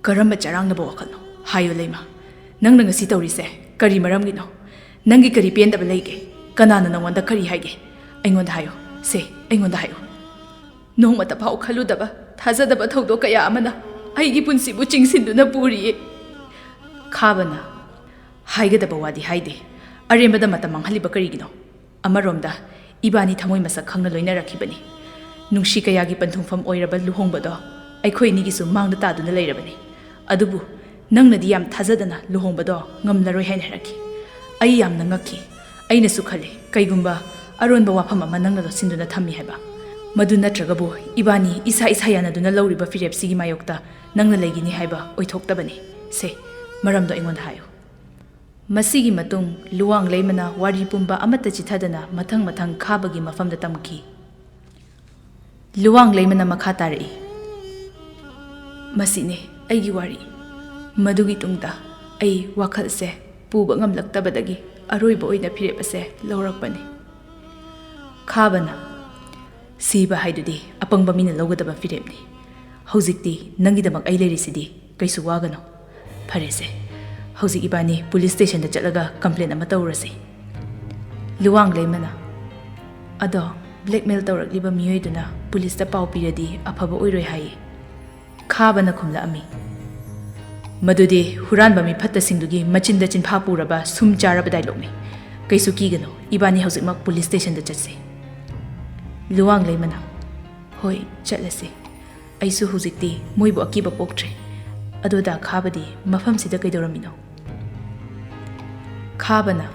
"ꯀꯔꯝꯕ ꯆꯔꯥꯡꯅꯕ ꯋꯥꯈꯜꯅꯣ? ꯍꯥꯏꯌꯨ ꯂꯩꯃ, ꯅꯪꯅ ꯉꯁꯤ ꯇꯧꯔꯤꯁꯦ ꯀꯔꯤ ꯃꯔꯝꯒꯤꯅꯣ? ꯅꯪꯒꯤ ꯀꯔꯤ ꯄꯦꯟꯗꯕ ꯂꯩꯒꯦ? ꯀꯅꯥꯅ ꯅꯪꯉꯣꯟꯗ ꯀꯔꯤ ꯍꯥꯏꯒꯦ? ꯑꯩꯉꯣꯟꯗ ꯍꯥꯏꯌꯨ, ꯁꯦ, ꯑꯩꯉꯣꯟꯗ ꯍꯥꯏꯌꯨ"꯫ "ꯅꯣꯡꯃꯇ ꯐꯥꯎ ꯈꯜꯂꯨꯗꯕ ꯊꯥꯖꯗꯕ ꯊꯧꯗꯣꯛ ꯀꯌꯥ ꯑꯃꯅ ꯑꯩꯒꯤ ꯄꯨꯟꯁꯤꯕꯨ ꯆꯤꯡꯁꯤꯟꯗꯨꯅ ꯄꯨꯔꯤꯌꯦ"꯫ ꯈꯥꯕꯅ, "ꯍꯥꯏꯒꯗꯕ ꯋꯥꯗꯤ ꯍꯥꯏꯗꯦ, ꯑꯔꯦꯝꯕꯗ ꯃꯇꯝ ꯃꯥꯡꯍꯜꯂꯤꯕ ꯀꯔꯤꯒꯤꯅꯣ? ꯑꯃꯔꯣꯝꯗ ꯏꯕꯥꯅꯤ ꯊꯃꯣꯏ ꯃꯁꯛ ꯈꯪꯅ ꯂꯣꯏꯅꯔꯛꯈꯤꯕꯅꯤ꯫ ꯅꯨꯡꯁꯤ ꯀꯌꯥꯒꯤ ꯄꯟꯊꯨꯡꯐꯝ ꯑꯣꯏꯔꯕ ꯂꯨꯍꯣꯡꯕꯗꯣ ꯑꯩꯈꯣꯏ ꯑꯅꯤꯒꯤꯁꯨ ꯃꯥꯡꯗ ꯇꯥꯗꯨꯅ ꯂꯩꯔꯕꯅꯤ꯫ ꯑꯗꯨꯕꯨ ꯅꯪꯅꯗꯤ ꯌꯥꯝ ꯊꯥꯖꯗꯅ ꯂꯨꯍꯣꯡꯕꯗꯣ ꯉꯝꯂꯔꯣꯏ ꯍꯥꯏꯅ ꯍꯥꯏꯔꯛꯈꯤ꯫ ꯑꯩ ꯌꯥꯝꯅ ꯉꯛꯈꯤ꯫ ꯑꯩꯅꯁꯨ ꯈꯜꯂꯤ, ꯀꯩꯒꯨꯝꯕ ꯑꯔꯣꯟꯕ ꯋꯥꯐꯝ ꯑꯃ ꯅꯪꯅ ꯂꯣꯠꯁꯤꯟꯗꯨꯅ ꯊꯝꯃꯤ ꯍꯥꯏꯕ꯫ ꯃꯗꯨ ꯅꯠꯇ꯭ꯔꯒꯕꯨ ꯏꯕꯥꯅꯤ ꯏꯁꯥ ꯏꯁꯥ ꯌꯥꯅꯗꯨꯅ ꯂꯧꯔꯤꯕ ꯐꯤꯔꯦꯞꯁꯤꯒꯤ ꯃꯥꯌꯣꯛꯇ ꯅꯪꯅ ꯂꯩꯒꯅꯤ ꯍꯥꯏꯕ ꯑꯣꯏꯊꯣꯛꯇꯕꯅꯤ꯫ ꯁꯦ, ꯃꯔꯝꯗꯣ ꯑꯩꯉꯣꯟꯗ ꯍꯥꯏꯌꯨ꯫ ꯃꯁꯤꯒꯤ ꯃꯇꯨꯡ ꯂꯨꯋꯥꯡ ꯂꯩꯃꯅ ꯋꯥꯔꯤ ꯄꯨꯝꯕ ꯑꯃꯠꯇ ꯆꯤꯊꯗꯅ ꯃꯊꯪ ꯃꯊꯪ ꯈꯥꯕꯒꯤ ꯃꯐꯝꯗ ꯇꯝꯈꯤ꯫ ꯂꯨꯋꯥꯡ ꯂꯩꯃꯅ ꯃꯈꯥ ꯇꯥꯔꯛꯏ, ꯃꯁꯤꯅꯤ ꯑꯩꯒꯤ ꯋꯥꯔꯤ꯫ ꯃꯗꯨꯒꯤ ꯇꯨꯡꯗ ꯑꯩ ꯋꯥꯈꯜꯁꯦ ꯄꯨꯕ ꯉꯝꯂꯛꯇꯕꯗꯒꯤ ꯑꯔꯣꯏꯕ ꯑꯣꯏꯅ ꯐꯤꯔꯦꯞ ꯑꯁꯦ ꯂꯧꯔꯛꯄꯅꯤ꯫ ꯈꯥꯕꯅ, ꯁꯤꯕ ꯍꯥꯏꯗꯨꯗꯤ ꯑꯄꯪꯕ ꯃꯤꯅ ꯂꯧꯒꯗꯕ ꯐꯤꯔꯦꯞꯅꯤ꯫ ꯍꯧꯖꯤꯛꯇꯤ ꯅꯪꯒꯤꯗꯃꯛ ꯑꯩ ꯂꯩꯔꯤꯁꯤꯗꯤ, ꯀꯩꯁꯨ ꯋꯥꯒꯅꯨ꯫ ꯐꯔꯦꯁꯦ, ꯍꯧꯖꯤꯛ ꯏꯕꯥꯅꯤ ꯄꯨꯂꯤꯁ ꯁ꯭ꯇꯦꯁꯟꯗ ꯆꯠꯂꯒ ꯀꯝꯄ꯭ꯂꯦꯟ ꯑꯃ ꯇꯧꯔꯨꯔꯁꯤ꯫ ꯂꯨꯋꯥꯡ ꯂꯩꯃꯅ, ꯑꯗꯣ ꯕ꯭ꯂꯦꯛꯃꯦꯜ ꯇꯧꯔꯛꯂꯤꯕ ꯃꯤꯑꯣꯏꯗꯨꯅ ꯄꯨꯂꯤꯁꯇ ꯄꯥꯎ ꯄꯤꯔꯗꯤ ꯑꯐꯕ ꯑꯣꯏꯔꯣꯏ ꯍꯥꯏꯌꯦ꯫ ꯈꯥꯕꯅ ꯈꯨꯝꯂꯛꯑꯝꯃꯤ, ꯃꯗꯨꯗꯤ ꯍꯨꯔꯥꯟꯕ ꯃꯤꯐꯠꯇꯁꯤꯡꯗꯨꯒꯤ ꯃꯆꯤꯟꯗ ꯆꯤꯟꯐꯥ ꯄꯨꯔꯕ ꯁꯨꯝ ꯆꯥꯔꯕ ꯗꯥꯏꯂꯣꯛꯅꯤ꯫ ꯀꯩꯁꯨ ꯀꯤꯒꯅꯨ, ꯏꯕꯥꯅꯤ ꯍꯧꯖꯤꯛꯃꯛ ꯄꯨꯂꯤꯁ ꯁ꯭ꯇꯦꯁꯟꯗ ꯆꯠꯁꯤ꯫ ꯂꯨꯋꯥꯡ ꯂꯩꯃꯅ, ꯍꯣꯏ, ꯆꯠꯂꯁꯤ꯫ ꯑꯩꯁꯨ ꯍꯧꯖꯤꯛꯇꯤ ꯃꯣꯏꯕꯨ ꯑꯀꯤꯕ ꯄꯣꯛꯇ꯭ꯔꯦ꯫ ꯑꯗꯣ ꯗꯥ ꯈꯥꯕꯗꯤ ꯃꯐꯝꯁꯤꯗ ꯀꯩꯗꯧꯔꯝꯃꯤꯅꯣ? ꯈꯥꯕꯅ,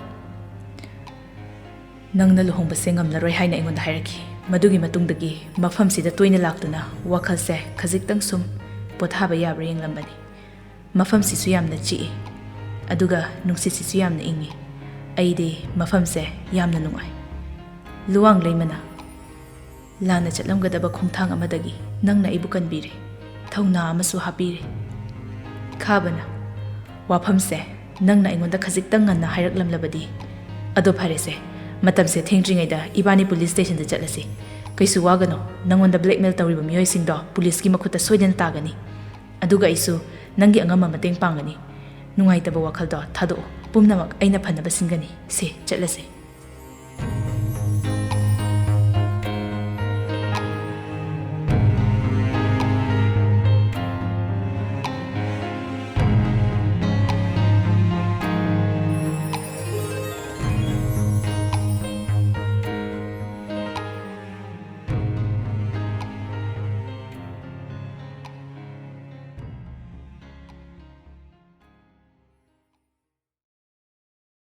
ꯅꯪꯅ ꯂꯨꯍꯣꯡꯕꯁꯦ ꯉꯝꯂꯔꯣꯏ ꯍꯥꯏꯅ ꯑꯩꯉꯣꯟꯗ ꯍꯥꯏꯔꯛꯈꯤ꯫ ꯃꯗꯨꯒꯤ ꯃꯇꯨꯡꯗꯒꯤ ꯃꯐꯝꯁꯤꯗ ꯇꯣꯏꯅ ꯂꯥꯛꯇꯨꯅ ꯋꯥꯈꯜꯁꯦ ꯈꯖꯤꯛꯇꯪ ꯁꯨꯝ ꯄꯣꯊꯥꯕ ꯌꯥꯕ꯭ꯔꯥ ꯌꯦꯡꯂꯝꯕꯅꯤ꯫ ꯃꯐꯝꯁꯤꯁꯨ ꯌꯥꯝꯅ ꯆꯤꯛꯏ, ꯑꯗꯨꯒ ꯅꯨꯡꯁꯤꯠꯁꯤꯁꯨ ꯌꯥꯝꯅ ꯏꯪꯉꯤ꯫ ꯑꯩꯗꯤ ꯃꯐꯝꯁꯦ ꯌꯥꯝꯅ ꯅꯨꯡꯉꯥꯏ꯫ ꯂꯨꯋꯥꯡ ꯂꯩꯃꯅ, ꯂꯥꯟꯅ ꯆꯠꯂꯝꯒꯗꯕ ꯈꯣꯡꯊꯥꯡ ꯑꯃꯗꯒꯤ ꯅꯪꯅ ꯑꯩꯕꯨ ꯀꯟꯕꯤꯔꯦ, ꯊꯧꯅꯥ ꯑꯃꯁꯨ ꯍꯥꯞꯄꯤꯔꯦ꯫ ꯈꯥꯕꯅ, ꯋꯥꯐꯝꯁꯦ ꯅꯪꯅ ꯑꯩꯉꯣꯟꯗ ꯈꯖꯤꯛꯇꯪ ꯉꯟꯅ ꯍꯥꯏꯔꯛꯂꯝꯂꯕꯗꯤ꯫ ꯑꯗꯣ ꯐꯔꯦꯁꯦ, ꯃꯇꯝꯁꯦ ꯊꯦꯡꯗ꯭ꯔꯤꯉꯩꯗ ꯏꯕꯥꯅꯤ ꯄꯨꯂꯤꯁ ꯁ꯭ꯇꯦꯁꯟꯗ ꯆꯠꯂꯁꯤ꯫ ꯀꯩꯁꯨ ꯋꯥꯒꯅꯨ, ꯅꯪꯉꯣꯟꯗ ꯕ꯭ꯂꯦꯛꯃꯦꯜ ꯇꯧꯔꯤꯕ ꯃꯤꯑꯣꯏꯁꯤꯡꯗꯣ ꯄꯨꯂꯤꯁꯀꯤ ꯃꯈꯨꯠꯇ ꯁꯣꯏꯗꯅ ꯇꯥꯒꯅꯤ꯫ ꯑꯗꯨꯒ ꯑꯩꯁꯨ ꯅꯪꯒꯤ ꯑꯉꯝꯕ ꯃꯇꯦꯡ ꯄꯥꯡꯒꯅꯤ꯫ ꯅꯨꯡꯉꯥꯏꯇꯕ ꯋꯥꯈꯜꯗꯣ ꯊꯥꯗꯣꯛꯑꯣ, ꯄꯨꯝꯅꯃꯛ ꯑꯩꯅ ꯐꯅꯕ ꯁꯤꯟꯒꯅꯤ꯫ ꯁꯦ, ꯆꯠꯂꯁꯦ꯫